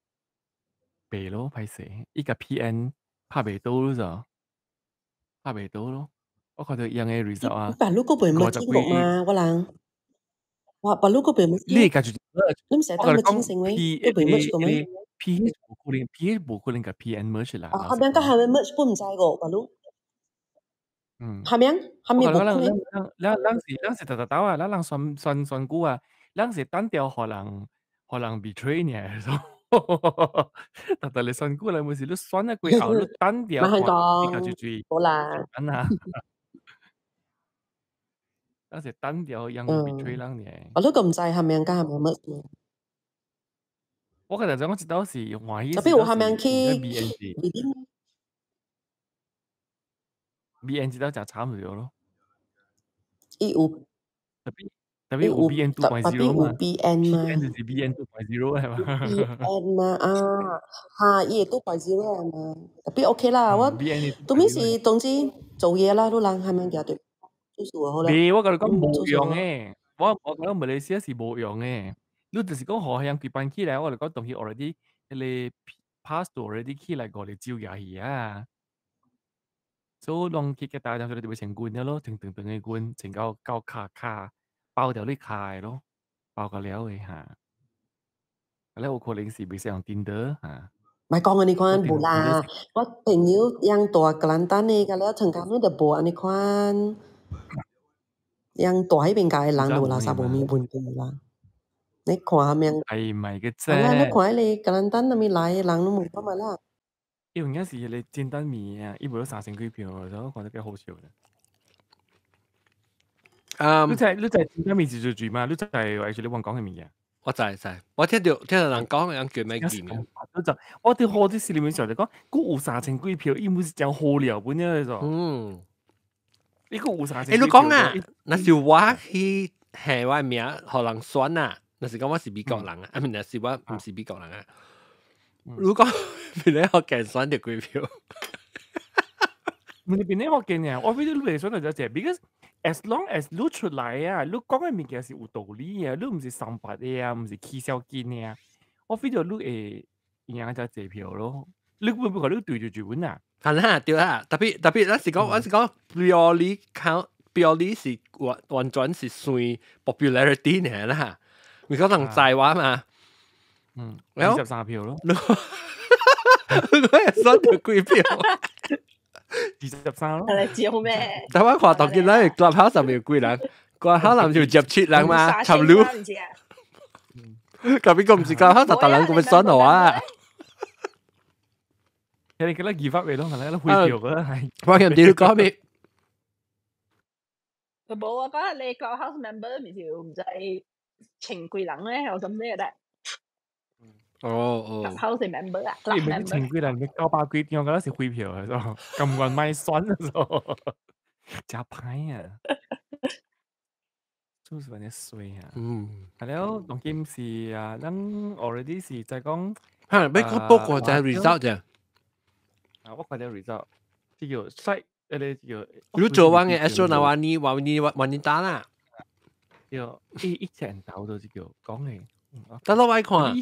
白咯，歹勢，伊共 PN 拍袂倒咯就，拍袂倒咯。我看到伊樣的 result 啊，白鹿個袂五十沒經過幾。嘛，我人。我白鹿個袂沒你家己你毋是我共你當要清講醒咩？ ，P 你袂 merge 過咩？ PH 無可能，PH 無可能共 PN merge 啦，啊，後面佮下面 merge 本毋知個，白鹿。下面下我面無可能。咱咱咱是咱是逐逐兜啊，咱人選選選舉啊，咱是單調予人予人 betray 爾，逐逐咧選舉來，毋是你選啊過後，你單調莫看你家講，己最無啦。安那？咱是單調用 betray 人爾。我都個毋知下面佮下面 merge。我剛才講我一道是歡喜，特別有下面去 BN BN 這道誠慘著咯。伊有，特別特別有 BN 2.0嘛，PN 嘛，PN 就是 BN 2.0係嘛？BN 嘛啊，哈，伊會2.0嘛，特別 OK 啦，我拄咪是總之做嘢啦，你人下面行對，做事就好啦。袂，我共你講無用的，我感覺馬來西亞是無用的。你就是講予彼樣規班起來，我就講當佢 already 彼個 pass already 起來五個州也去啊。所以攏去結大就特別穿軍了咯，穿長長的軍，穿到到跤跤包著你跤的咯，包個了的哈。啊，咧有可能是袂使用 Tinder 哈。莫講按呢款無啦，我朋友養大格蘭丹的，甲了陳家妹就無按呢款，養大彼邊家的人無垃圾無物問題啦。你看下面，係咪嘅啫？啊，你看彼個格蘭丹那邊來的人攏無看覓啦。伊有影是彼個簡單物啊，伊無咗3000幾票，所以我看得較好笑咧。你知簡單物是做住嘛？你知 actually 我講的物件？我知知，我聽到人講，人叫咩字名？我就我佇好啲心裡面想就講，閣有3000幾票，伊毋是真好料本了個。嗯，伊閣有三千。欸，你講啊，若是我去下我名，予人選啊，若是講我是美國人啊，啊，若是我毋是美國人啊。如果變咧福建選著幾票？毋是變咧福建爾，我 feel 你袂選就只，because as long as 你出來啊，你講的物件是有道理的，你毋是三八的啊，毋是起小筋的啊，我 feel 到你會贏只濟票咯。你會不會你對住住穩啊？係啦，對啦，特別特別，咱是講 purely count purely 是完完全是算 popularity 呢啦，你講人在話嘛？嗯，23票咯。我係選著幾票？23咯。係嚟照咩？但我看當今咱 Clubhouse 上面有幾人，Clubhouse 上就接七人嘛，差不多。隔壁個唔是 Clubhouse 十人咁樣選我啊？你覺得 give up 咯，係咪？回票㗎係。我唔知你講咩？冇啊，嗰日你 Clubhouse member 咪就唔知情幾人咧，我咁咩咧？哦哦。 Clubhouse 的 member 啊你，club 咪 member。前幾日你900幾張，嗰是匯票啊，咁願買選啊，真歹啊！做是安尼衰啊！係了，當今是啊，咱 already 是在講。嚇，欲閣報過隻 result 啫。啊，我看著 result，這叫 site，迄个叫。你做完的 Astro Awani Awani Wanita 啦。叫一千頭就叫講的。得咯，我看。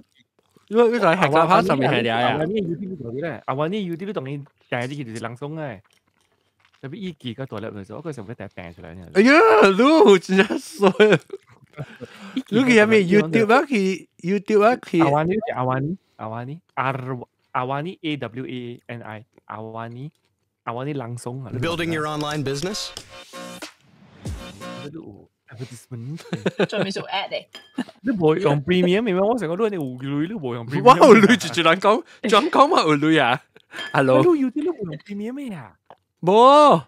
你在下架上面係啊？阿你 YouTube 做啲咧，阿你 YouTube 當然訂啲就是人鬆的。特別伊記個大粒嚟做，我個時候要訂訂出來。哎呀，你真係衰！你去啥物 YouTube 啊？去 YouTube 啊？去。 Awani Awani Awani R Awani A W A N I Awani Awani langsung 啊。 Building your online business? Advertisement。仲未做 ad 咧。你無用 premium 咩？我成個都你有鐳，你無用 premium。我有鐳，就一人講，專講嘛有鐳啊。Hello。你有啲你無用 premium 咩啊？無。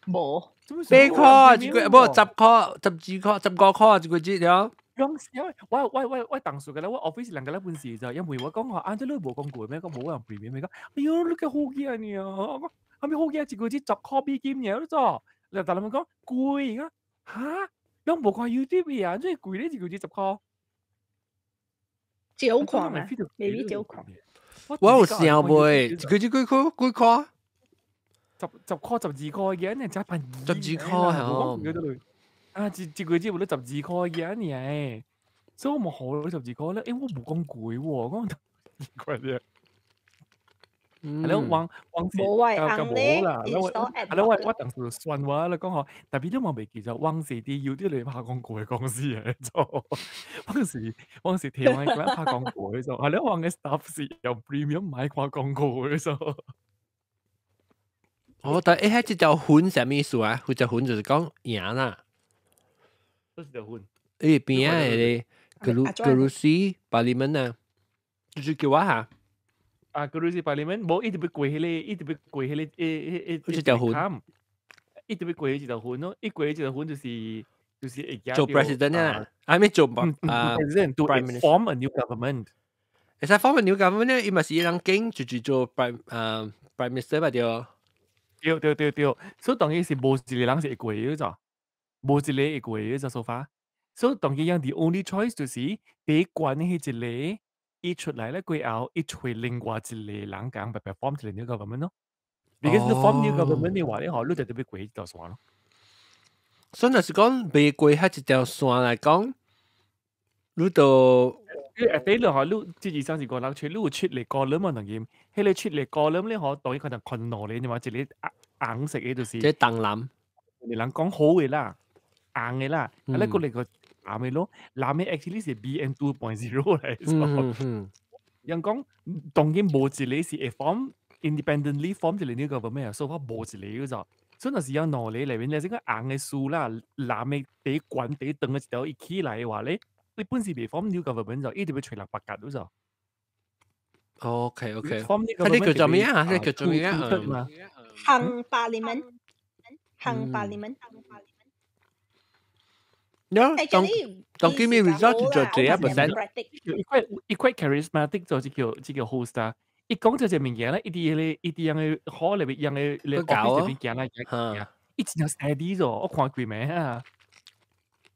無。 8塊一個，無10塊、12塊、15塊一個月了。用笑，我當時個咧，我 office 兩個咧本事就，因為我講話，啊，這你無講過咩？講無用 premium 咩？講，哎喲，你個好嘢呢？我講，後面好嘢一個月10塊美金爾，你做？你但係咪講貴啊？嚇？攏無看 YouTube 啊？這貴咧一個月10塊。少看啊，maybe 少看。我有想袂，一個月幾塊？幾塊？10塊12塊嘅，你真便宜。 12塊哦。啊，一個月無咧12塊嘅呢？所以我冇好12塊咧，欸，我無講貴喎，我講12塊啫。係咯，往往是較無啦，係咯，我當時算我咧講吼，特別你嘛袂記得，往時啲有啲嚟拍廣告的公司嚟做，往時台灣嘅拍廣告的做，係咯，往嘅 staff 是用 premium 買看廣告的做。哦，但係彼這條粉啥物意思啊？彼隻粉就是講贏啦。這是條粉。伊邊仔的 kerusi parlimen 啊，就是叫我嚇。啊，kerusi parlimen，無一直欲過彼个，一直欲過彼个，彼條粉，一直欲過彼一條粉咯，一過彼一條粉就是會做 president 啊，還沒做啊，president to form a new government。會使 form a new government 咧，伊嘛是伊人揀就是做 prime minister 吧對。對對對對，所以當然是無一個人是會過的咋，無一個會過的咋 so far。所以當然樣 the only choice 就是第一關的彼一個，伊出來咧過後，伊揣另外一個人講白白 form 一個 new government 咯。Because 你 form new government 的話咧，吼，你就特別過一條線咯。所以若是講未過彼一條線來講，你就你下底你吼，你這二三四五六七，你有七個 column 嘛？當然，彼個七個 column 咧吼，當然可能看兩個嘛，一個紅色的就是這東南，人講好的啦，紅的啦，啊，咧閣來個藍的咯，藍的 actually 是 BN 2.0 來的。人講當然無一個是會 form independently form 一個 new government 啊，所以我無一個咋。所以若是有兩個內面咧，這個紅的輸啦，藍的第懸第長的一條一起來的話咧，你本是袂 form new government 就一直欲揣人別格嗰就。 OK OK， form new 佢啲叫做咩啊？佢叫做咩啊？ Hung parliament，hung parliament。有當當今日 result 就做這一 percent。伊 quite charismatic 做這個 host 啊，伊講這隻物件咧，伊佇彼个伊佇樣个 hall 裏面樣个咧 office 裏面行來行去，伊真正 steady 咗，我看過未啊？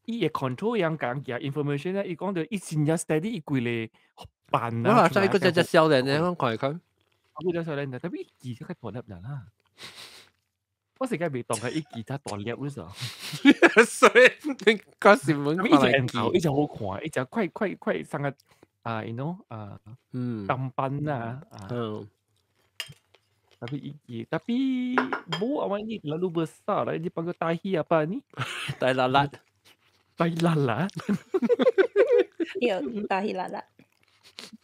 伊會 control 樣講嘅 information 咧，伊講到伊真正 steady，伊規個辦啊。我話齋個隻隻少年咧，我看看。我隻少年，特別伊記較大粒人啦。我實在袂當佢伊記較大粒嗰時候。所以你嗰時問伊隻頭，伊隻好看，伊隻快快快上個啊，you know 啊，淡斑啊，Tapi iki, tapi bu awak ni terlalu besar lah. Dia panggil tahi apa ni? Tahi lalat. Tahi lalat. Ya, tahi lalat.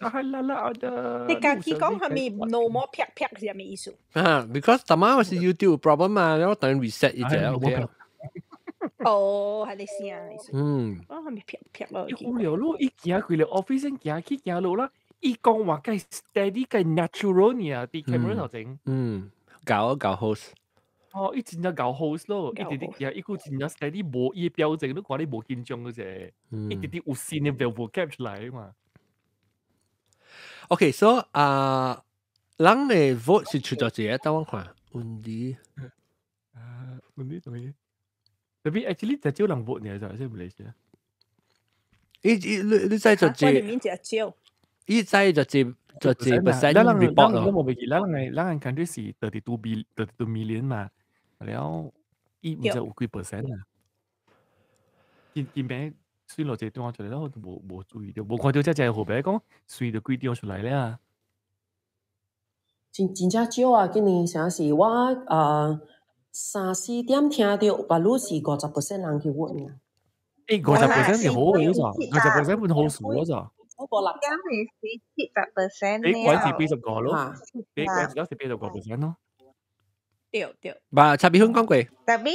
Tahi lalat ada. 你家己講係咪 no more 劈劈是咩意思？啊，because 頭晚我是 YouTube problem 嘛，我等 reset 一隻 OK。哦，係你聲意思。我係咪劈劈咯？無聊咯，伊行開了 office 行去行落啦。伊講話計 steady 計 natural 呢，佇 camera 頭前。嗯，搞搞 host。哦，伊真正𠢕 host 咯，伊直直行，伊閣真正 steady，無伊表情，你看你無緊張嗰隻，伊直直有新的 vocab 出來嘛。OK，so 啊，人嘅 vote 是出咗一個，等我看，undi。啊，undi 做咩？Tapi actually 就少人 vote 呢，就係馬來西亞。伊伊你你知就我裡面就少。伊知就這 percent report 咯。我冇記，咱個 country 是 32 B 32 million 嘛，了伊毋知有幾 percent 啊？見見名算落這段出來，我都無無注意到，無看到這隻號碼講隨著幾張出來咧。真真正少啊！今年啥是我三四點聽到，白魯是50% 人去 vote 呢。誒，50% 是好嘅咋？50% 本好數咗咋？嗰個啦，今年是70% 比鬼是80個咯，比鬼是80個 percent 咯。對對。吧，差別香港過。特別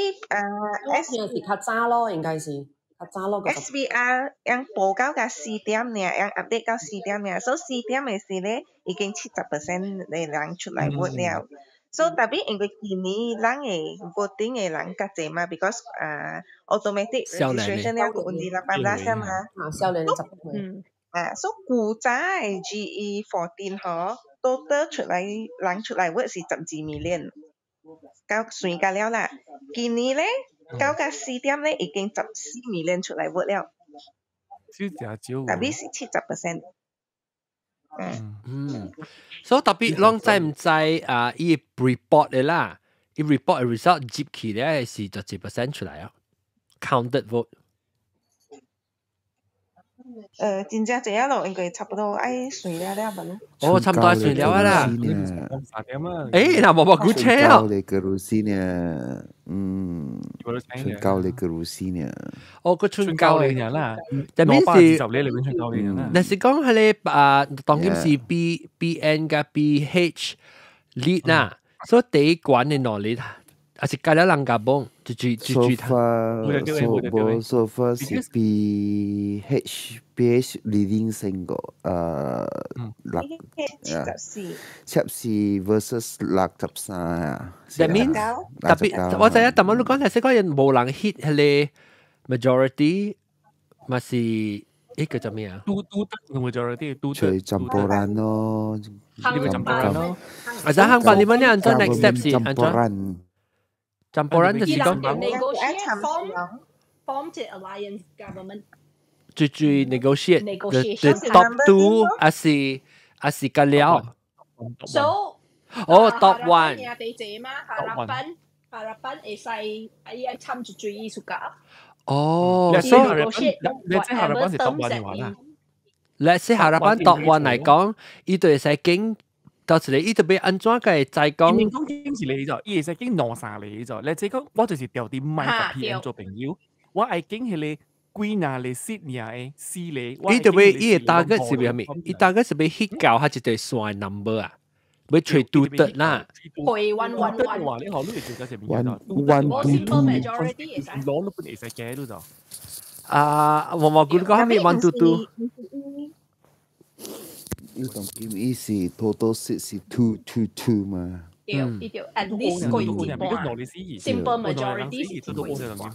S 是較早咯，應該是較早咯。 SBR 樣報告到四點爾，樣 update 到四點爾，所以四點嘅時咧已經70% 嘅人出來 vote 了。所以特別因為今年人嘅 voting 嘅人較濟嘛，because automatic registration 了個 undi 18嘛。啊，少年10歲。啊，所以古早嘅 GE14 嗬，total 出來人出來 vote 是12 million，到算甲了啦。今年咧，到甲四點咧已經14 million 出來 vote 了。少誠少。特別是70%。嗯，所以特別攏知毋知啊？伊 report 的啦，伊 report 的 result 接起咧是十幾 percent 出來啊，counted vote。真正濟啊咯，應該差不多愛算了了吧咯。哦，差不多算了啦。誒，嗱，冇冇估車啊？你 kerusi 呢？嗯，春高你 kerusi 呢？哦，個春高你啦，但係是十你裏邊春高你啦。但是講係你啊，當今是 B N 加 B H lead 啦，所以第一關嘅能力。還是加了人家幫，就就就就他。So far 是 BH leading 勝個，六74 versus 63啊。 That means 特別，我知影，但係你講係識講人無人 hit 係個 majority，嘛是一個做咩啊？都都得 majority 都得。除 campuran 咯，呢個 campuran 咯。啊，就行辦你們呢？按怎 next step 是按怎？campuran 就是講 negotiate form 這 alliance government，最最 negotiate the top two 還是還是個了。 So 哦，top one。第一嘛，harapan harapan 會使伊愛參一追伊 suka。哦，所以你即 harapan 是 top one 嘅話啦。 Let's say harapan top one 嚟講，伊就會使經。到時你伊特別按怎個再講？講經是你咗，伊會使經兩三個咗。你即講我就是調啲麥甲 PM 做朋友，我愛經彼個幾若個 seat 爾的四個。伊特別伊的 target 是咩物？伊 target 是欲 hit 到還一個線 number 啊？欲揣拄得啦。會 one one one。話你學你會做咗 one one two two。攞都本會使計都就。啊，我冇估講咩 one two two。伊當今伊是 total seat 是 222 嘛。對，對，at least 過一半。Simple majority 是過一半。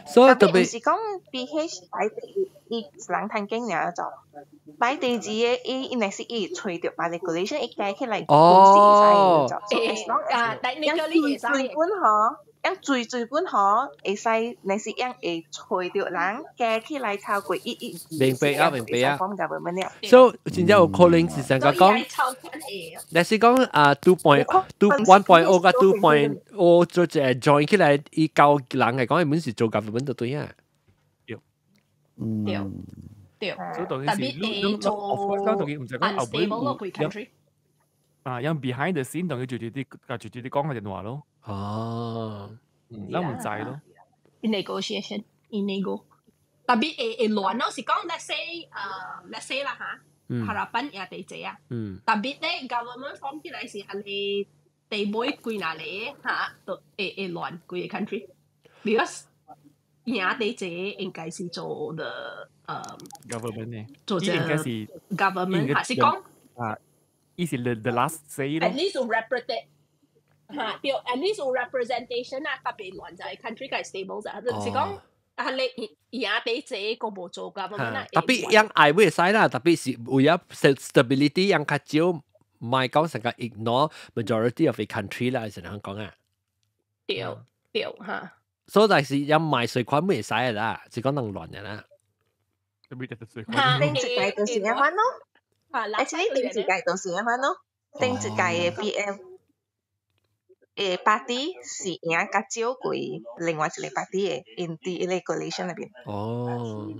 所以特別是講 BH 擺第伊人趁經爾就擺第二個，伊應該是伊揣著把 regulation 伊加起來哦，啊，technically 最最本嗬，樣最最本嗬，會使若是樣會揣著人加起來超過一一明白啊，明白啊。所以真正有可能是成個講，若是講啊 two point two 1.0 佮 2.0 做一個 join 起來，伊交人嚟講，伊本是做 government 就對啊。對。對。對。特別會做 unstable 咯，規 country。啊，因 behind the scene 同佢住住啲，住住啲講嘅電話咯。哦，咱毋知咯。 Negotiation, nego。特別會會亂咯，是講 let's say let's say 啦嚇，harapan 也地濟啊。特別咧 government form 起來是係你地尾幾若個嚇，都會會亂規個 country。Because 贏地濟應該是做 the government 呢？做這應該是 government 還是講啊？伊是 the last say 咯。 At least 有 represent 嚇，對，at least 有 representation 啊，特別亂就係 country 該 stable 就係，就是講啊，你贏地這個無做㗎，冇乜 Tapi 樣愛會使啦，特別是為咗 stability 樣較少，唔係講成個 ignore majority of the country 啦，是咁講啊。對對嚇。所以但是樣買稅款會使嘅啦，是講能亂嘅啦。特別特稅頂一屆就是咁樣咯。Actually 頂一屆就是咁樣咯。頂一屆嘅 BM party 是贏較少過另外一個 party 嘅，in 佇個 coalition 內邊。哦。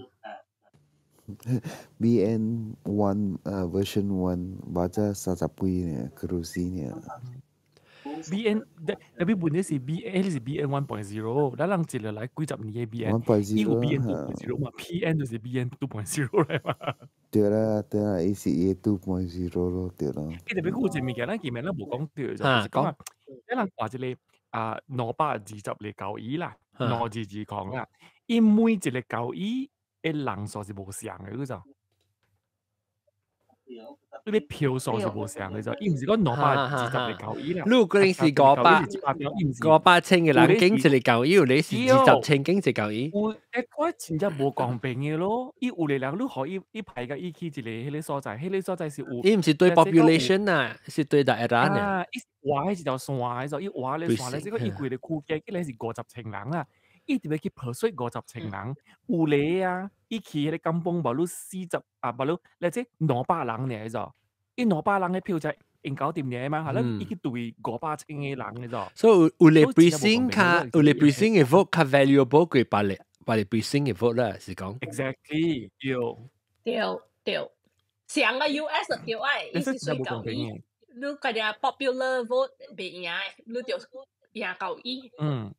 BN one version one 或者30幾呢，kerusi 呢。 BN 特別問題是 BN 是 BN 1.0，咱人一個來幾十年嘅 BN，伊有 BN 2.0 嘛，PN 就是 BN 2.0 來嘛。對啦對啦，伊是伊 2.0 咯，對咯。伊特別有一個物件，咱前面咱無講到，就是講啊，咱人掛一個啊220個交椅啦，222啦，伊每一個交椅的人數是無相嘅，嗰種。你個票數是無相嘅，就伊毋是講220個交椅啦。你可能是500,000個人經一個交椅，你是20,000經一個交椅。有欸，我真正無公平嘅咯。伊有個人，你予伊伊排個伊去一個彼個所在，彼個所在是有。伊毋是對 population 啊，是對大家呢。啊，伊畫彼一條線，迄個伊畫咧線咧，這個伊規個區加起來是50,000人啊。伊特別去 persuade 50,000人，有咧啊！伊去彼個甘榜無你40啊，無你咧這200人爾咋？伊200人的票才用搞掂爾嘛？嚇，你伊去對500,000個人嘅咋？所以有咧 precinct 較有咧 precinct 嘅 vote 較 valuable 過別個 precinct 嘅 vote 啦，是講。 Exactly，對。對對，上個 US 對愛，伊是水交伊，你家己 popular vote 袂贏，你就贏交伊。嗯。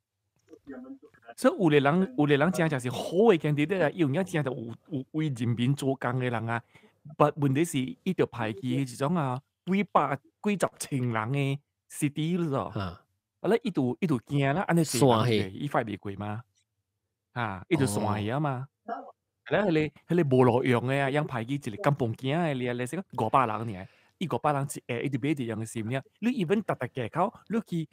所以有個人，有個人真正是好嘅 candidate 啊，伊有影真正有為人民做工嘅人啊。但問題是，伊著排去彼種啊，幾百幾十千人嘅 city 咯。啊咧，伊就驚啦，按呢散去，伊 fight 袂過嘛。啊，伊就散去啊嘛。咧，彼個無路用嘅啊，樣排去一個甘榜囝嘅咧，咧是講500人爾，伊500人一下，伊就買一樣嘅心爾。你 even 逐逐街口，你去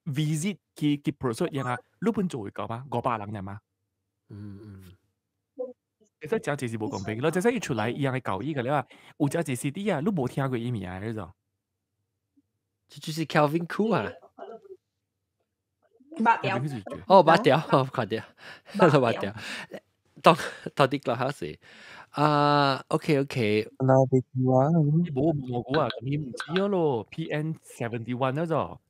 visit 去 persuade 樣啊，你本做會到嗎？五百人爾嗎？嗯嗯。其實真濟是無公平，咯，就使伊出來伊樣嘅教育嘅了啊，有真濟 city 啊，你無聽過伊名嘅種。這就是 Kelvin Khoo 啊。捌掉。哦，捌掉，看掉，都捌掉。當到底個考試啊？OK OK。那別話，無無無啊，咁伊毋知咯，PN 71 嗰種，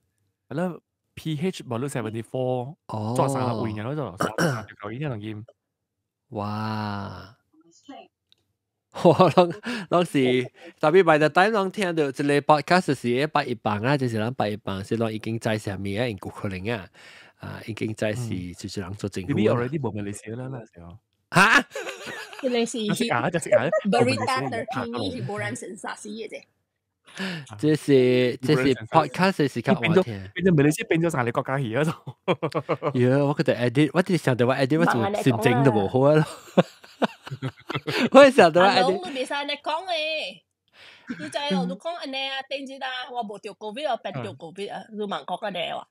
係咯，PH 無咯 74，做三個位嗰種，三條九呢兩件。哇！我攏攏是特別 by the time 攏聽到這個 podcast 是110啊，就是咱百一百是攏已經知啥物啊，有可能啊，啊已經知是就是人做政府。你 already 無馬來西亞啦，那時候。哈？這個是啊，就是啊，Berita Terkini hiburan sensasi 嘅啫。這是 podcast 是較好聽。變咗馬來西亞變咗三個國家去啊！呀，我覺得 edit，我直想到我 edit，我就心情都無好啊咯。我想到我 edit。你袂使按呢講誒，你知哦？你講按呢啊，頂日啊，我無著 COVID 啊，變著 COVID 啊，你嘛講按呢話。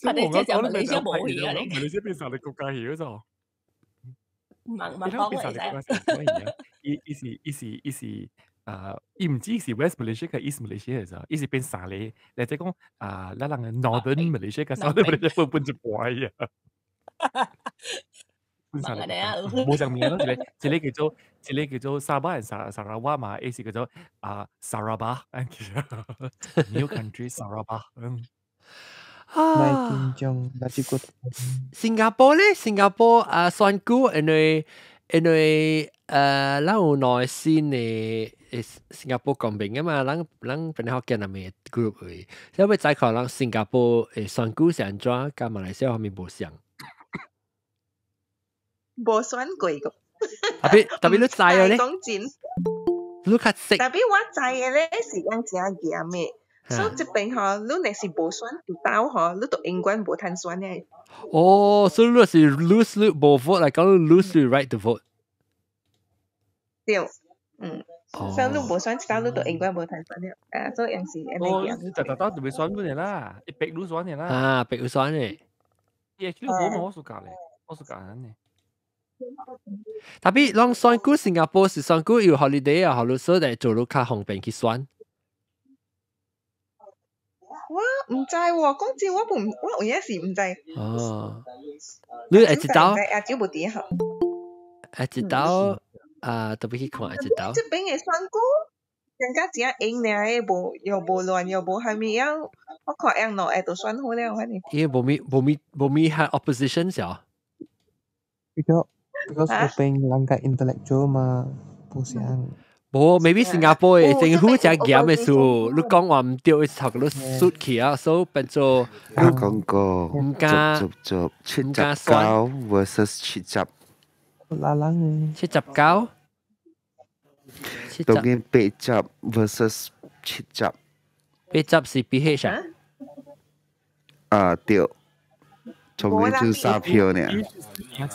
反正這就馬來西亞無去啊！馬來西亞變三個國家去嗰種。盲盲講會使。伊是啊，伊毋止是 West Malaysia 佮 East Malaysia 嘅咋，伊是變三個，或者講啊，咱人嘅 Northern Malaysia 佮 Southern Malaysia 分分一半啊。分三個，無相名咯，一個叫做沙巴 and 沙拉瓦嘛，一是叫做啊沙拉巴，New country 沙拉巴，嗯。啊，新加坡咧，新加坡啊，選舉因為咱有兩個新的新加坡公民啊嘛，咱本來福建人嘅 group 嘅，所以欲知看咱新加坡的選舉是按怎，佮馬來西亞方面無相。無選過個。特別特別你知哦咧，講真，你較識。特別我知嘅咧是樣誠嚴的，所以這邊吼，你若是無選一道吼，你就永遠無通選的。哦，所以你是 lose 你無 vote 來講，lose the right to vote。對，嗯。所以你無選一道，你就永遠無通選了。啊，所以樣是按呢樣。你逐逐道就袂選本的啦，伊逼你選的啦。啊，逼你選的。伊actually 好嘛，我 suka 咧。我是講呢。 Tapi 攏選舉新加坡是選舉有 holiday 啊，好所以做到較方便去選。我毋知喎，講真，我唔我有影是毋知。哦，你會知道？亞洲無佇吼。會知道啊，特別去看會知道。這邊的選舉，人家真贏爾的，無又無亂又無蝦米樣，我看用兩下就選好了，反正。因為無咪係 opposition 小。 Because 嗰邊人家 intellectual 嘛，不像。無，maybe 新加坡的政府真嚴的數，你講話毋對，頭個都輸去啊，所以變做我講過，毋敢做做79 versus 70。拉人79，當然80 versus 70。80是 PH 啊？啊對，從呢就三票呢，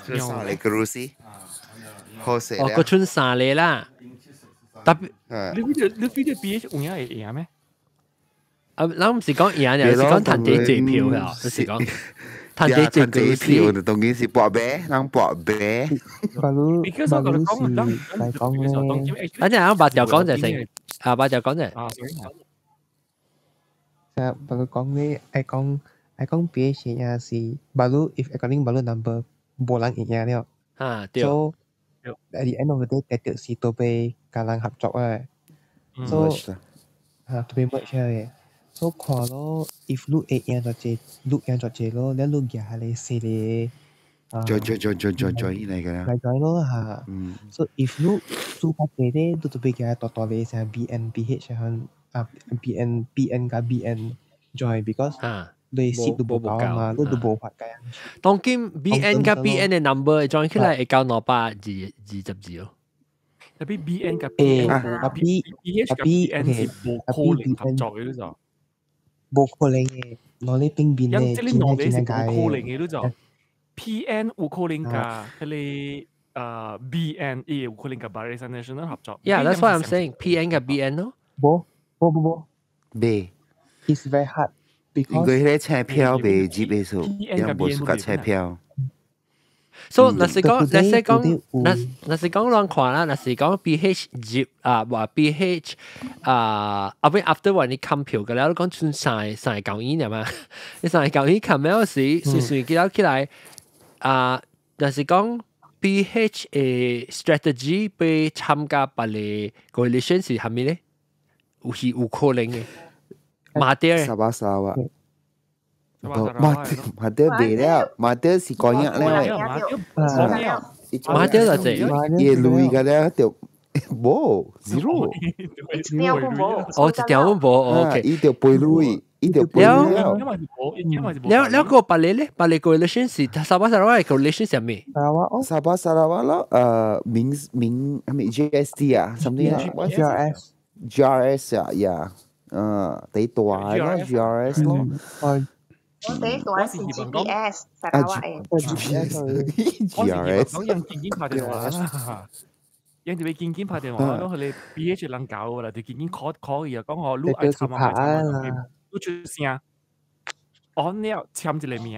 就三個 kerusi，好勢。哦，閣剩三個啦。特別，你 feel 到 PH 有影會贏咩？啊，咱毋是講贏，是講趁這濟票啊，就是講趁這濟這票，就當然是搏啤，人搏啤。 Baru baru 是來講咧。等陣我白條講就成，啊白條講就。啊，就 baru 講咧，愛講愛講 PH 也是 baru if according baru number 無人會贏了。啊對。 So at the end of the day，定是都被共人合作嘅。So 嚇都被 merge 嘅。So 看咯，if 你會贏就濟，你贏就濟咯，你你舉下嚟四個。 join join join join join join 嚟㗎啦。來 join 咯嚇。So if 你做較濟咧，你就被舉大大個像 BN、BH 啊 BN、BN 佮 BN join because 你 seat 都無夠嘛，你都無法計。當今 BN 佮 BN 的 number join 起來會到222哦。特別 BN 佮 BN，啊 B BH 佮 BN 是無可能合作嘅，就。無可能嘅，攞你邊邊嘅，這個攞你是無可能嘅，就。PN 有可能佮彼個BN 伊有可能佮 Barisan Nasional 合作。 Yeah, that's what I'm saying. PN 佮 BN 咯。無無無無。未。 It's very hard. 因為彼個車票袂入的數，也無輸甲車票。 So 若是講，若是講，若若是講亂看啦，若是講 PH 入啊，話 PH 啊，後尾 after 話你冚票嘅了，你講剩三個舊年嘛？你三個舊年冚了時，隨隨記得起來啊，若是講 PH 的 strategy 被參加別個 coalition 是蝦米咧？有是有可能嘅。馬爹，沙巴沙瓦。馬爹袂了，馬爹是講嘢了。馬爹就係伊類個了就無 zero。哦，一條都無，OK。伊就背類，伊就背了。了了個別個咧，別個 coalition 是沙巴沙拉瓦 coalition 係咩？沙巴沙拉瓦咯，名名係咪 GST 啊？something 啊 GRS。 GRS 啊，呀，第大咯 GRS 咯。我第大是 GPS，沙拉瓦的。 GPS。我是講人緊緊拍電話啦，人就會緊緊拍電話，講佢哋 PH 人搞啦，就緊緊 call call 伊啊，講我你愛參啊，愛參啊，你出聲，on 了簽一個名，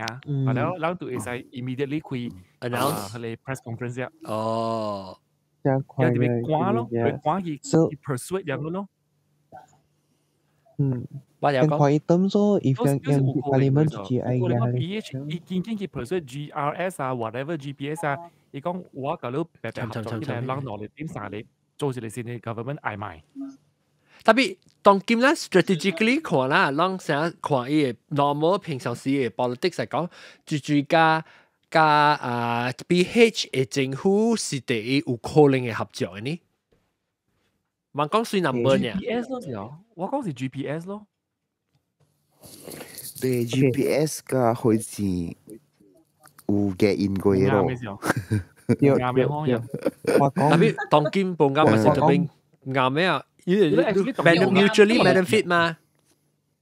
然後人就會使 immediately 開 announce 佢哋 press conference 啊。哦，人就會趕咯，會趕去去 persuade 人咯。嗯。我有講。可以等咗，if 人人 parliament 自己愛嘅。 PH 伊緊緊去 persuade GRS 啊，whatever GPS 啊，伊講我共你白白合作起來，人2.3個做一個新的 government 愛買。特別當今咱 strategically 看啦，咱成日看伊個 normal 平常時的 politics 嚟講，最最加加啊 PH 的政府是第一有可能嘅合作嘅呢？莫講算 number 呢？GPS 咯，是哦，我講是 GPS 咯。對 GPS 甲開始有嘅因過咯。啱嘅我講特別當今報啱咪是特別啱咩啊？mutually benefit 嘛？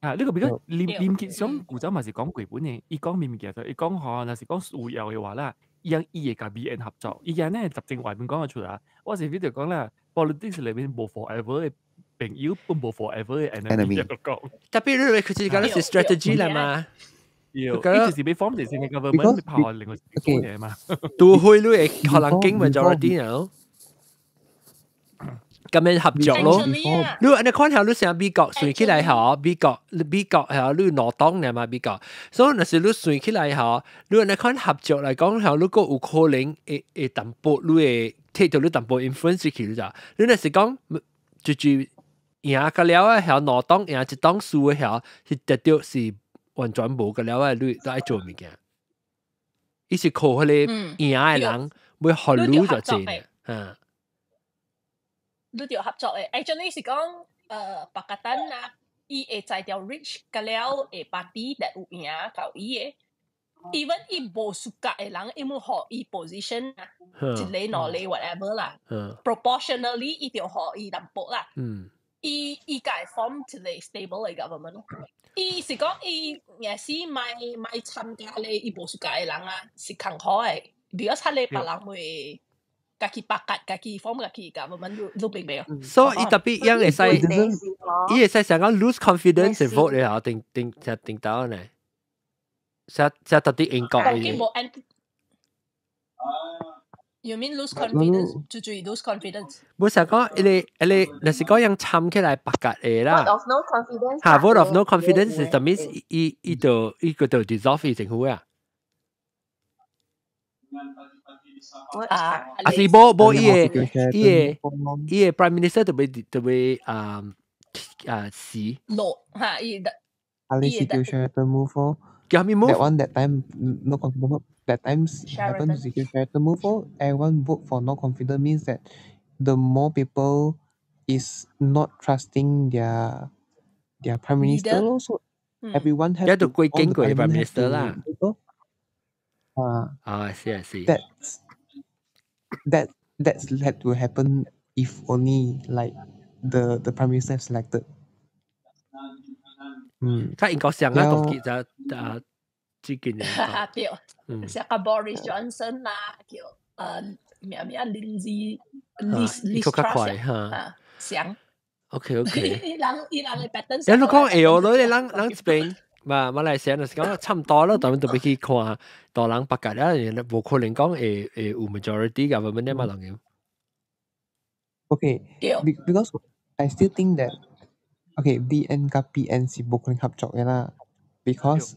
啊，呢個比較連連結上古早嘛是講過本嘅，伊講明物件就伊講吼，若是講需要嘅話啦，伊樣伊會共 BN 合作，伊樣呢執政外面講得出來。我是 video 講啦，politics 裏面無 forever 嘅朋友，本無 forever 嘅 enemy 講。特別你佢自己講是 strategy 啦嘛。伊就是欲 form 一個新嘅 government，欲拋另外一個嘢嘛。都會你會可能經 majority 咯。咁樣合作咯。你按呢看下，你成美國算起來嗬，美國係你兩黨呢嘛美國，所以若是你算起來嗬，你按呢看合作來講，嗬，你閣有可能會淡薄，你會提到你淡薄 influence 去咋？你若是講就贏個了啊，係兩黨贏一黨輸嘅嗬，是絕對是完全無個了啊！你都愛做物件，伊是靠彼個贏嘅人欲予你就濟啊。你著合作嘅，actually 是講Pakatan 啊，伊會在條 reach 個了會 party that 有贏到伊嘅，even 伊無 suka 嘅人，伊會予伊 position 啊，一個兩個 whatever 啦，proportionally 伊就予伊淡薄啦，伊會 form 一個 stable 嘅 government 咯。伊是講伊也是莫莫參加咧，伊無 suka 嘅人啊，是艱苦嘅，because 彼個別人會家己 pakat，家己 form 家己 government，你明未啊？所以伊特別樣會使，伊會使想講 lose confidence vote 咧，嚇，定定就定到呢，寫寫特別英國嘅。 You mean lose confidence？就注意 lose confidence。無想講，伊個伊個，若是講樣參起來 Pakatan 嘅啦。 Vote of no confidence。嚇，vote of no confidence 就 means 伊伊就伊個就 dissolve 伊政府啊。啊，啊是無無伊個伊個伊個 prime minister 就欲就欲啊啊死。落嚇伊。啊，你是叫 Sheraton move 哦？叫咩 move？ That one that time no confidence. That time happen to secure Sheraton move 哦。Everyone vote for no confidence means that the more people is not trusting their prime minister 咯。So everyone have to 歸經過 prime minister 啦。啊啊，是啊是。 That's had to happen if only like the prime minister selected. 嗯，較英國上啊，當記就啊，最近嘅。對，像個 Boris Johnson 啦，叫咩咩 Lindsay Liz Truss 啊，上。 OK。伊人嘅 pattern。你講會哦，你人人這邊嘛馬來西亞就是講差唔多咯，當然特別去看大人 Pakatan 啦，無可能講會會有 majority government 嘛，當然。 Okay, because I still think that okay, BN 佮 PN 是無可能合作嘅啦，because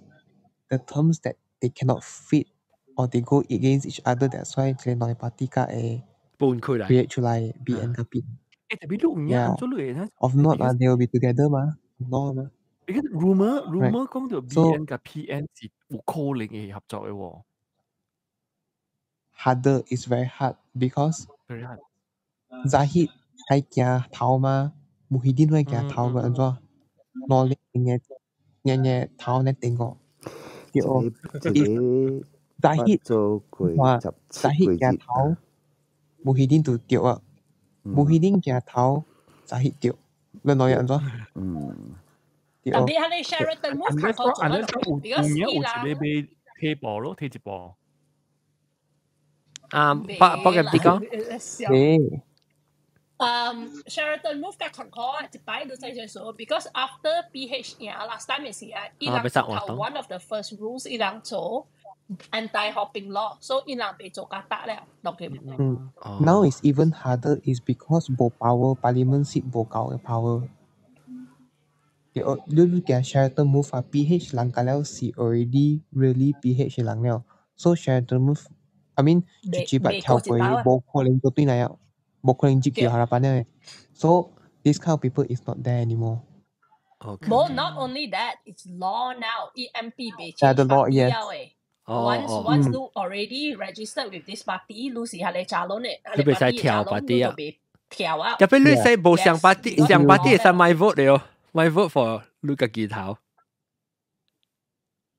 the terms that they cannot fit or they go against each other, that's why 這兩個 party 才會分開來 create 出來 BN 佮 PN。誒，特別你有影做你嘅 If not 啊，they will be together 嘛，no 嘛。 Because rumor 講到 BN 佮 PN 是有可能會合作嘅喎。 Harder is very hard because very hard. Zahid 係行頭嘛，穆希丁會行頭嘛，按怎？兩個硬硬硬頭呢定個。對哦，Zahid 話 Zahid 行頭，穆希丁就對啊。穆希丁行頭，Zahid 對，你兩個按怎？嗯。特別係你 Sheraton move 較好做啊，because 有一個欲退步咯，退一步。啊，北北嘅啲講。誒。 Sheraton move 較艱苦啊，一擺都使說，because after PH 贏 last time 嘅時啊，伊人頭 one of the first rules 伊人做 anti-hopping law，所以伊人袂做較大了，落去。嗯，now is even harder is because 無 power parliament seat 無夠嘅 power。對，你你驚 Sheraton move 啊，PH 人甲了是 already really PH 人了，所以 Sheraton move，I mean 一幾百跳過無可能做對來啊。無可能接叫 Harapan 嘅，so this kind of people is not there anymore. Okay. Well, not only that, it's law now. MP 袂 Yeah, the law, yes. Once you already registered with this party，你是係你 calon 嘅，你袂使跳 party 啊？跳啊！特別你使無相 party，相 party 會使買 vote 了，買 vote for 你家己頭。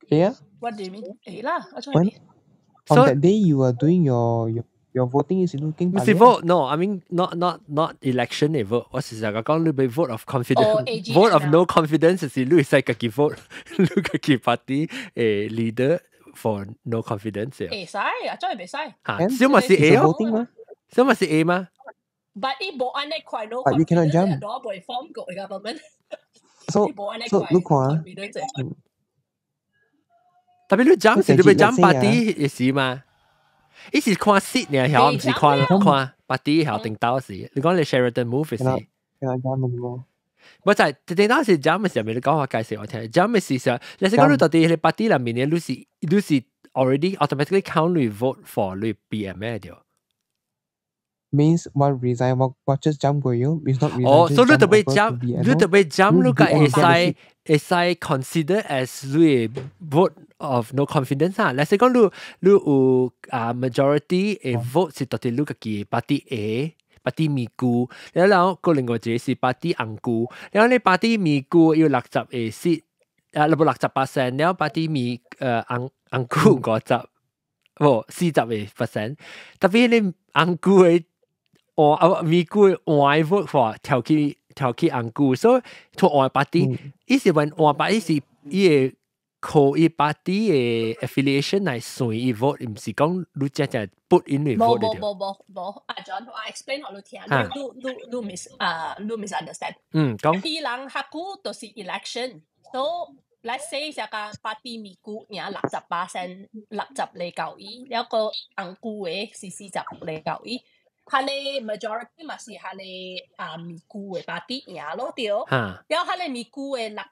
Yeah. What do you mean？會啦，我 When on that day you are doing your voting is looking 唔是 vote no I mean not election 嘅 vote 我是成日講你欲 vote of confidence vote of no confidence 是你會使家己 vote 你家己 party 誒 leader for no confidence 會使啊，真係袂使。嚇，小嘛是 A 哦，小嘛是 A 嗎？But 伊無按呢塊 no But you cannot jump. 都袂 form 過 government。 So so 你看啊，特別你 jump 是你欲 jump party 嘅時嘛？伊是看 seat 呢，曉唔是看看 party 曉定到時。你講你 Sheraton Move 嘅時。 Cannot jump 冇。我就係定當時 jump 嘅時候，你講話介紹我聽。jump 嘅時候，你是講你到底你 party 裏面你是 already automatically count 你 vote for 你 BM 咩對？ Means 我 resign 我 just jump 過喲，means not resign。哦，所以你特別 jump，你特別 jump，你個會使 consider as 你 vote of no confidence 啊。例如講你有啊 majority 嘅 vote 是到底你家己 party A。party 咪菇，然後個另外一個是 party 紅菇，然後你 party 咪菇有60個 seat，啊，你無60%，然後 party 咪紅紅菇50，無40個 percent，特別你紅菇嘅換啊咪菇換 vote for 跳去紅菇，所以出換 party，伊是問換 party 是伊會靠伊 party 嘅 affiliation 來算伊 vote，毋是講你正正 put in 你 vote。 無無無無無，阿 John，我 explain 予你聽，你你你 miss 啊，你 misunderstand。嗯，講。伊人較久就是 election，so let's say 這個 party 咪菇贏60%，60個九億，了個紅菇嘅是40個九億，佢哋 majority 嘛是佢哋啊咪菇嘅 party 贏咯對。了佢哋咪菇嘅60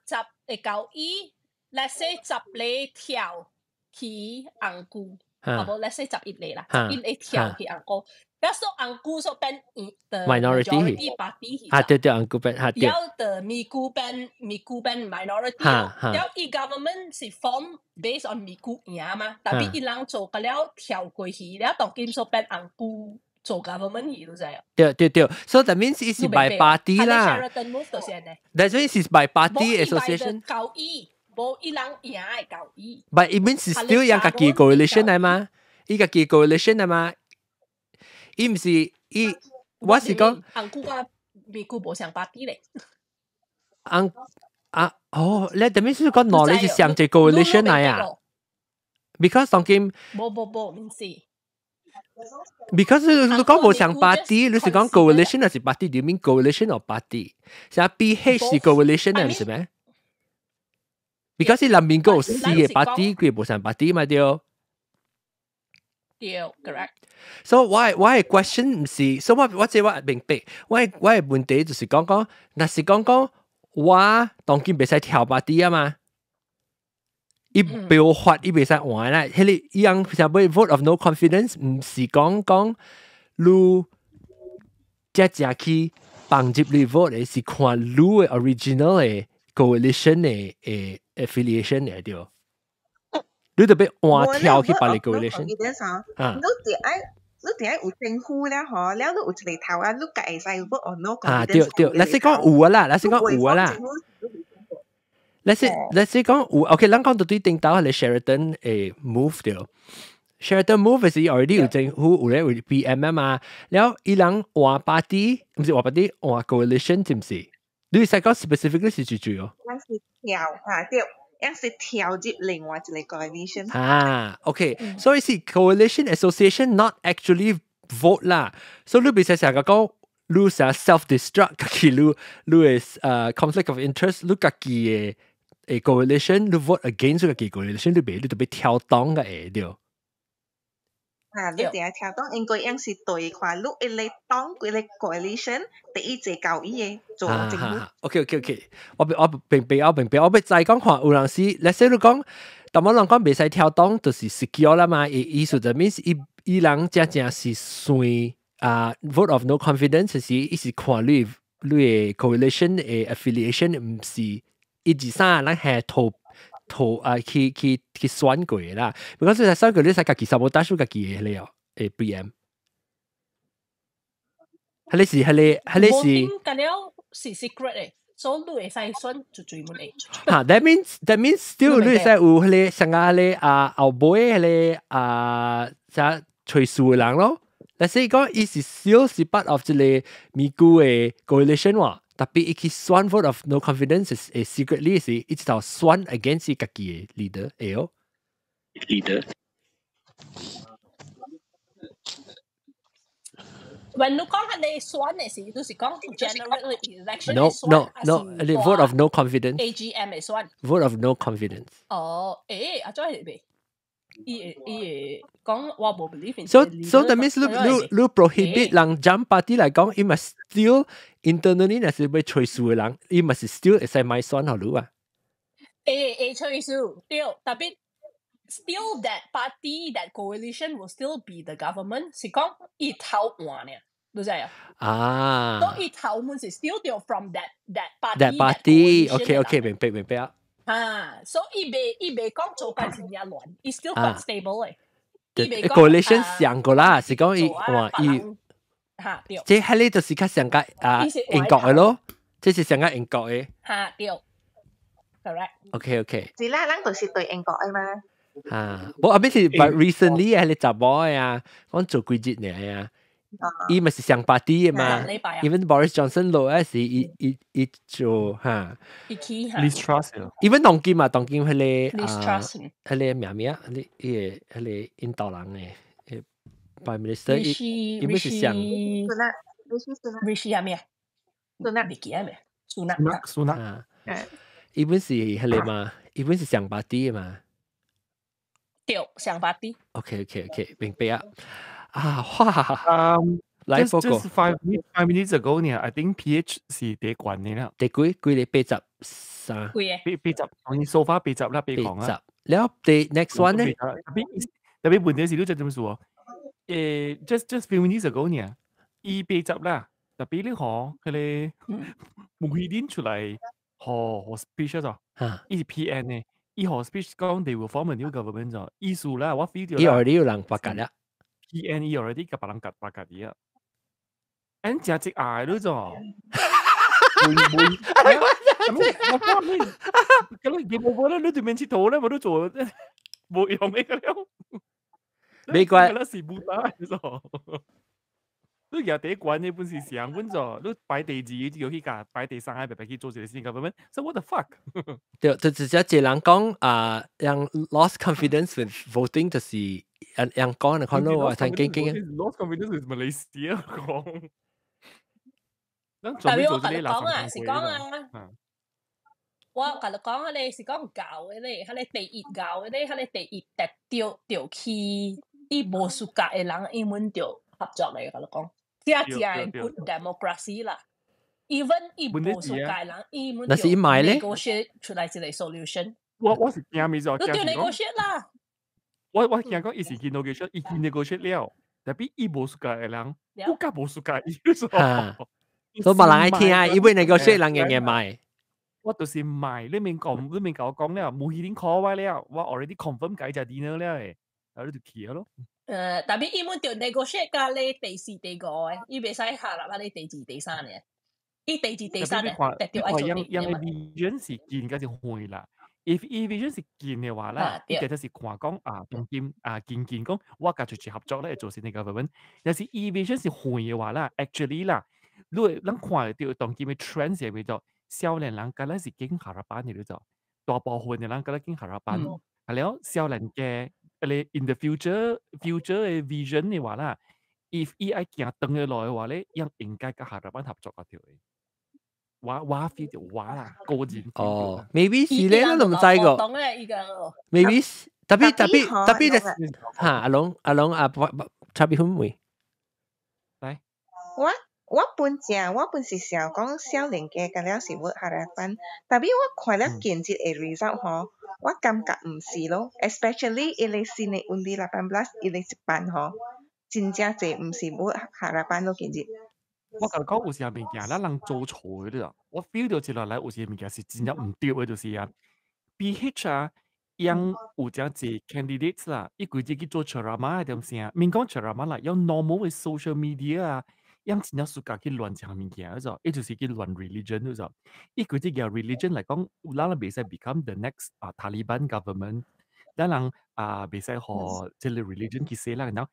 個九億。let's say 十個跳去紅菇，啊無 let's say 11個啦，11個跳去紅菇，了所紅菇所變的 minority party。啊對對，紅菇變啊對。了的咪菇變咪菇變 minority，了伊 government 是 form based on 咪菇贏嘛，特別伊人做個了跳過去，了當今所變紅菇做 government 去，你知啊？對對對，所以 that means 伊是 by party 啦。 Sheraton move 就是按呢。 That means 是 by party association。九億。無伊人贏會夠伊。 But it means still 有家己 coalition 嚟嘛？伊家己 coalition 嚟嘛？伊毋是伊，我是講。紅菇佮咪菇無相 party 咧。紅啊哦，你等於是講攞你是上一 coalition 嚟啊？Because 當今。無無無，毋是。 Because 你講無相 party，你是講 coalition 還是 party？你 mean coalition or party？像 PH 是 coalition 係唔是咩？Because 南面嗰有四個 party，佢無相 party 嘛對。對，correct。所以我嘅 question 毋是，所以我這我明白，我嘅問題就是講講，若是講講我當今袂使跳 party 啊嘛，伊表法伊袂使換啦，彼個伊樣想欲 vote of no confidence，毋是講講你只只去放入你 vote 的，是看你嘅 original 嘅 coalition 嘅affiliation 嚟對。你特別換跳去別個 coalition。啊，你佇愛有政府了嗬，了你有一個頭啊，你家會使 vote on no。 啊，對對，你是講有啊啦，你是講有啊啦。你是講有，OK，咱講到對頂頭係 Sheraton move 對。Sheraton move 是 already 有政府有咧有 PM 啊嘛，了伊人換 party，毋是換 party，換 coalition 是毋是？你使講 specifically 是住住哦？咱是跳啊對。樣是跳入另外一個 coalition。啊，OK，所以是 coalition association not actually vote 啦。所以你別使成日講，你成 self destruct 家己，你嘅conflict of interest，你家己嘅 coalition，你 vote against 家己 coalition，你別你特別跳黨嘅會對。啊，你定係跳黨，應該應是對看你一個黨幾個 coalition 第一隻交伊嘅做政府。 OK，我明白，我欲再講看有人是，let's say 你講，但我人講袂使跳黨，就是 secure 啦嘛。意意思就 means 伊人真正是算啊 vote of no confidence 是伊是看你嘅 coalition 嘅 affiliation，毋是一二三，咱係投投啊去選過啦。如果是選過，你使家己 sabotage 家己嘅了，PM。彼個是。咁了是 secret 嘅，所以你會使選就最滿嘅。哈，that means still 你會使有彼個上個彼個啊後尾彼個啊啥吹數嘅人咯。但是講伊是 still 是 part of 這個咪菇嘅 coalition 喎，特別伊去選 vote of no confidence 係 secretly 是一直到選 against 家己嘅 leader 會哦 leader。 When 你講係你選嘅時，就是講 general election。 No no no，你 vote of no confidence。 AGM 嘅選。 Vote of no confidence。哦，阿怎係未？伊會講我無 believe in So that means 你 prohibit 人 jump party 來講，伊 must still internally 若是欲揣輸的人，伊 must still 會使買選予你啊。會揣輸，對，tapi still that party, that coalition will still be the government，是講伊頭換呢，你知啊？啊。所以頭門是 still 掉 from that party。 That party，OK OK，明白明白啊。啊，所以伊袂講做緊真正亂，伊 still quite stable 嘅。伊袂 coalition 上過啦，是講伊話伊嚇對。這係呢就是較上個啊英國嘅咯，這是上個英國嘅。嚇對，correct。 OK OK。是啦，咱就是對英國嘅嘛。啊，無啊，邊是 but recently 係你查某嘅啊，講做幾日呢啊？伊咪是上 party 嘅嘛，even Boris Johnson 落嗰時，伊做嚇。 Liz Truss。 even 當今嘛，當今彼個啊，彼個名名，彼伊個彼個印度人嘅，Prime Minister，伊伊咪是上。 Rishi 係咩啊？蘇納。唔記得咩？蘇納。蘇納。伊本是彼個嘛，伊本是上 party 嘅嘛。對，上 party。 OK，明白啊。啊，哇！來 just 5 minutes ago 呢，I think PH 是第懸的啦。第幾幾個83？幾個？八十，當然 so far 八十啦，八講啊。了第 next one 呢？特別問題是你這點數哦？just few minutes ago 呢，伊八十啦，特別你嗬，彼個穆希丁出來予 speech 咗，伊是 PN 呢，伊予 speech 講 they will form a new government 咗，意思啦，我 feel 到。伊 already 有人發覺啦。 PN 伊 already 共別人夾八夾啲啊，俺真直愛你咗，會會，我講你，咁你見冇咧，你對面佚佗咧，冇得做，冇用嘅了。美國那是無打咗。你舉第一關你本是上本咗，你排第二就去共排第三個白白去做一個新 government，so what the fuck？對，就直接一個人講啊，人 lost confidence with voting 就是人人講的看到我聽經經。 lost confidence with Malaysia 講。但係我共你講啊，是講啊，我共你講啊，你是講舊的咧，彼個第一舊的咧，彼個第一特著著去伊無 suka 的人，伊們就合作來共你講。這正 good democracy 啦。even 伊無 suka 的人，伊們那是伊買咧 negotiate 出來一個 solution。我是驚咪就你就 negotiate 啦。我驚講伊是去 negotiate，伊去 negotiate 了，tapi 伊無 suka 的人，更加無 suka 伊說。所以無人愛聽，伊欲 negotiate 人硬硬買。我就是買，你免講，你免共我講了，無一定 call 我了，我 already confirm 共伊食 dinner 了的，然後你就去咯。但係伊們就 negotiate 佮你第四、第五個，伊袂使下落你第二、第三個。伊第二、第三個，特著愛做樣樣 vision 是近，還是遠啦？if 伊 vision 是近的話啦，伊就是看講啊，當今啊近近講，我共出去合作咧，會做新的 government。若是伊 vision 是遠的話啦，actually 啦，你咱看著當今的 trend 是咩做？少年人敢若是揀 Harapan 的做，大部分的人敢若揀 Harapan。啊了，少年家，彼個 in the future 的 vision 的話啦，if 伊愛行長的路的話咧，應應該佮 Harapan 合作啊對。我 feel 著我啦，個人哦，maybe 是咧，我都毋知個。maybe 特別特別特別的嚇，阿龍阿龍啊，差別分位。來，我本是想講少年家敢了是 vote Harapan，tapi 我看了近日的 result 吼，我感覺毋是咯，especially 伊個新的 Undi 18，伊個一班吼，真正濟毋是 vote Harapan 咯，近日。我共你講有時物件，咱人做錯的啦。我 feel 到一落來有時物件是真正毋對的，就是啊，PH 啊，用有誠濟 candidates 啦，伊規日去做 ceramah 的點聲，免講 ceramah 啦，用 normal 的 social media 啊，用真正 suka 去亂講物件，嗰種，伊就是去亂 religion 嗰種。伊規日用 religion 來講，咱人袂使 become the next 啊 Taliban government，咱人啊袂使予這个 religion 去洗咱，然後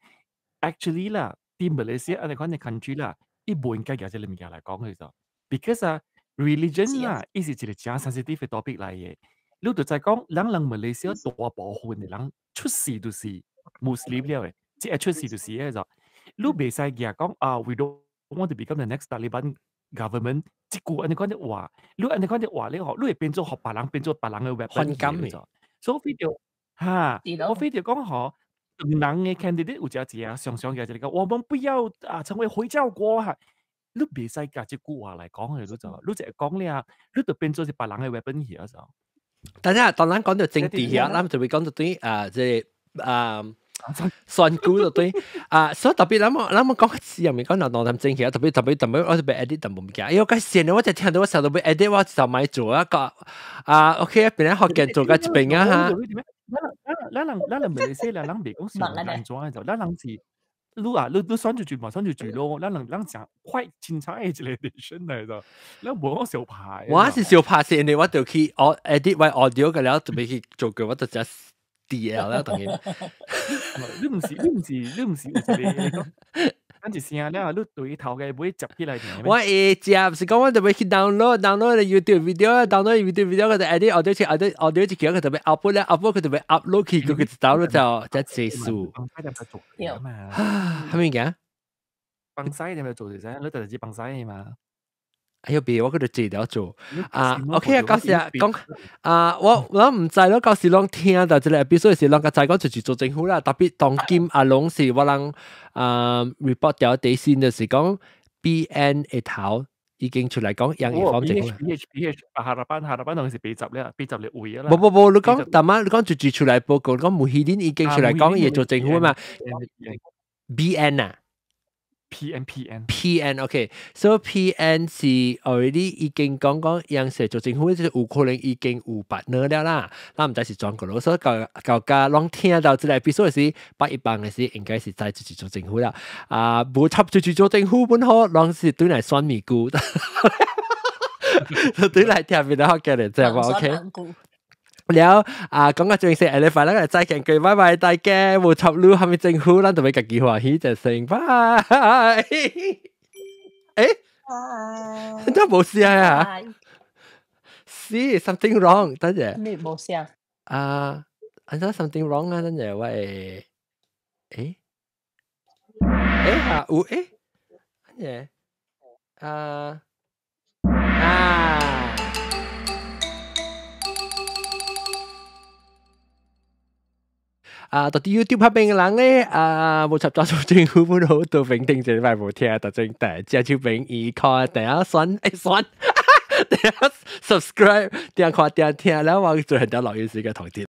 actually 啦，佇馬來西亞按呢款的 country 啦，伊無應該舉這个物件來講的就，because 啊 religion 啦，伊是一個誠 sensitive 的 topic 來的。你就知講，咱人馬來西亞大部分的人出世就是 Muslim 了的，這個出世就是彼個。你袂使舉講啊，we don't want to become the next Taliban government。這句按呢款的話，你按呢款的話，你吼，你會變做予別人變做別人的 weapon 反感的。所以 feel 著嚇，我非得講嗬，人嘅 candidate 有只字啊，常常嘅就係講，我們不要啊成為回教國哈。你袂使共這句話來講嘅，你就你就講咧，你就變做是別人嘅 weapon 去啊就。等下，當咱講到政治遐，咱就會講到對啊，這啊選舉就對啊，所以特別咱們講時又未講到當政治，特別特別特別，我就被 edit 淡薄物件，因為我線我就聽到我成日都被 edit，我就咪做一個啊，OK，邊咧學嘅做個一邊啊哈。咱人馬來西亞人袂講是安怎就，咱人是。你啊，你選就住嘛，選就住咯。咱人咱誠快清楚的一個 decision 來的，咱無講相拍。我是相拍是因為我就去我 edit 我 audio 個了，準備去做過，我就只 DL 啦，當然。你毋是有一個你講，咱一聲了，你對頭家尾接起來。我會接，是講我特別去 download download YouTube video，download YouTube video 佢就 edit audio 去 audio audio 一叫佢特別 upload 咧，upload 佢特別 upload 去，佢就 download 就結束。係咪嘅？幫西你咪做就啫，你就直接幫西嘛。哎呦，別我嗰度自了做啊，OK 啊，到時啊講啊，我唔知咯，到時攏聽到這個 episode 是攏較知講就是做政府啦，特別當今阿攏是我人啊 report 掉底線，就是講 BN 的頭已經出來講楊宜芳政府。 P H P H Harapan Harapan 當是被集咧，被集嚟會啦。無無無，你講大媽，你講就出來報告，講穆希林已經出來講伊做政府嘛？BN 啊。 P N P N P N OK，所以 P N 是 already 已經講講楊氏做政府，就是有可能已經有辦了啦，咱毋知是轉過咯，所以舊舊家攏聽到這個 episode 是八一幫的是應該是在自己做政府啦，啊，無插就去做政府本好，攏是對來選米菇，對來聽比較好嘅咧，知無？OK。了啊，講個正式，下禮拜咱再見，佢拜拜大家，無插路，後面政府，咱就欲家己歡喜就成，拜。誒，都無聲啊？是 something wrong，等陣。咩無聲？啊，按怎 something wrong 啊？等陣我會，啊有等陣啊啊。啊，到底 YouTube 拍邊嘅人咧，啊，無插咗做政府本好，到平定這禮拜無聽，特正第隻手柄伊看第一選，選，第一 subscribe，點看點聽，然後我最後條落雨時嘅同啲。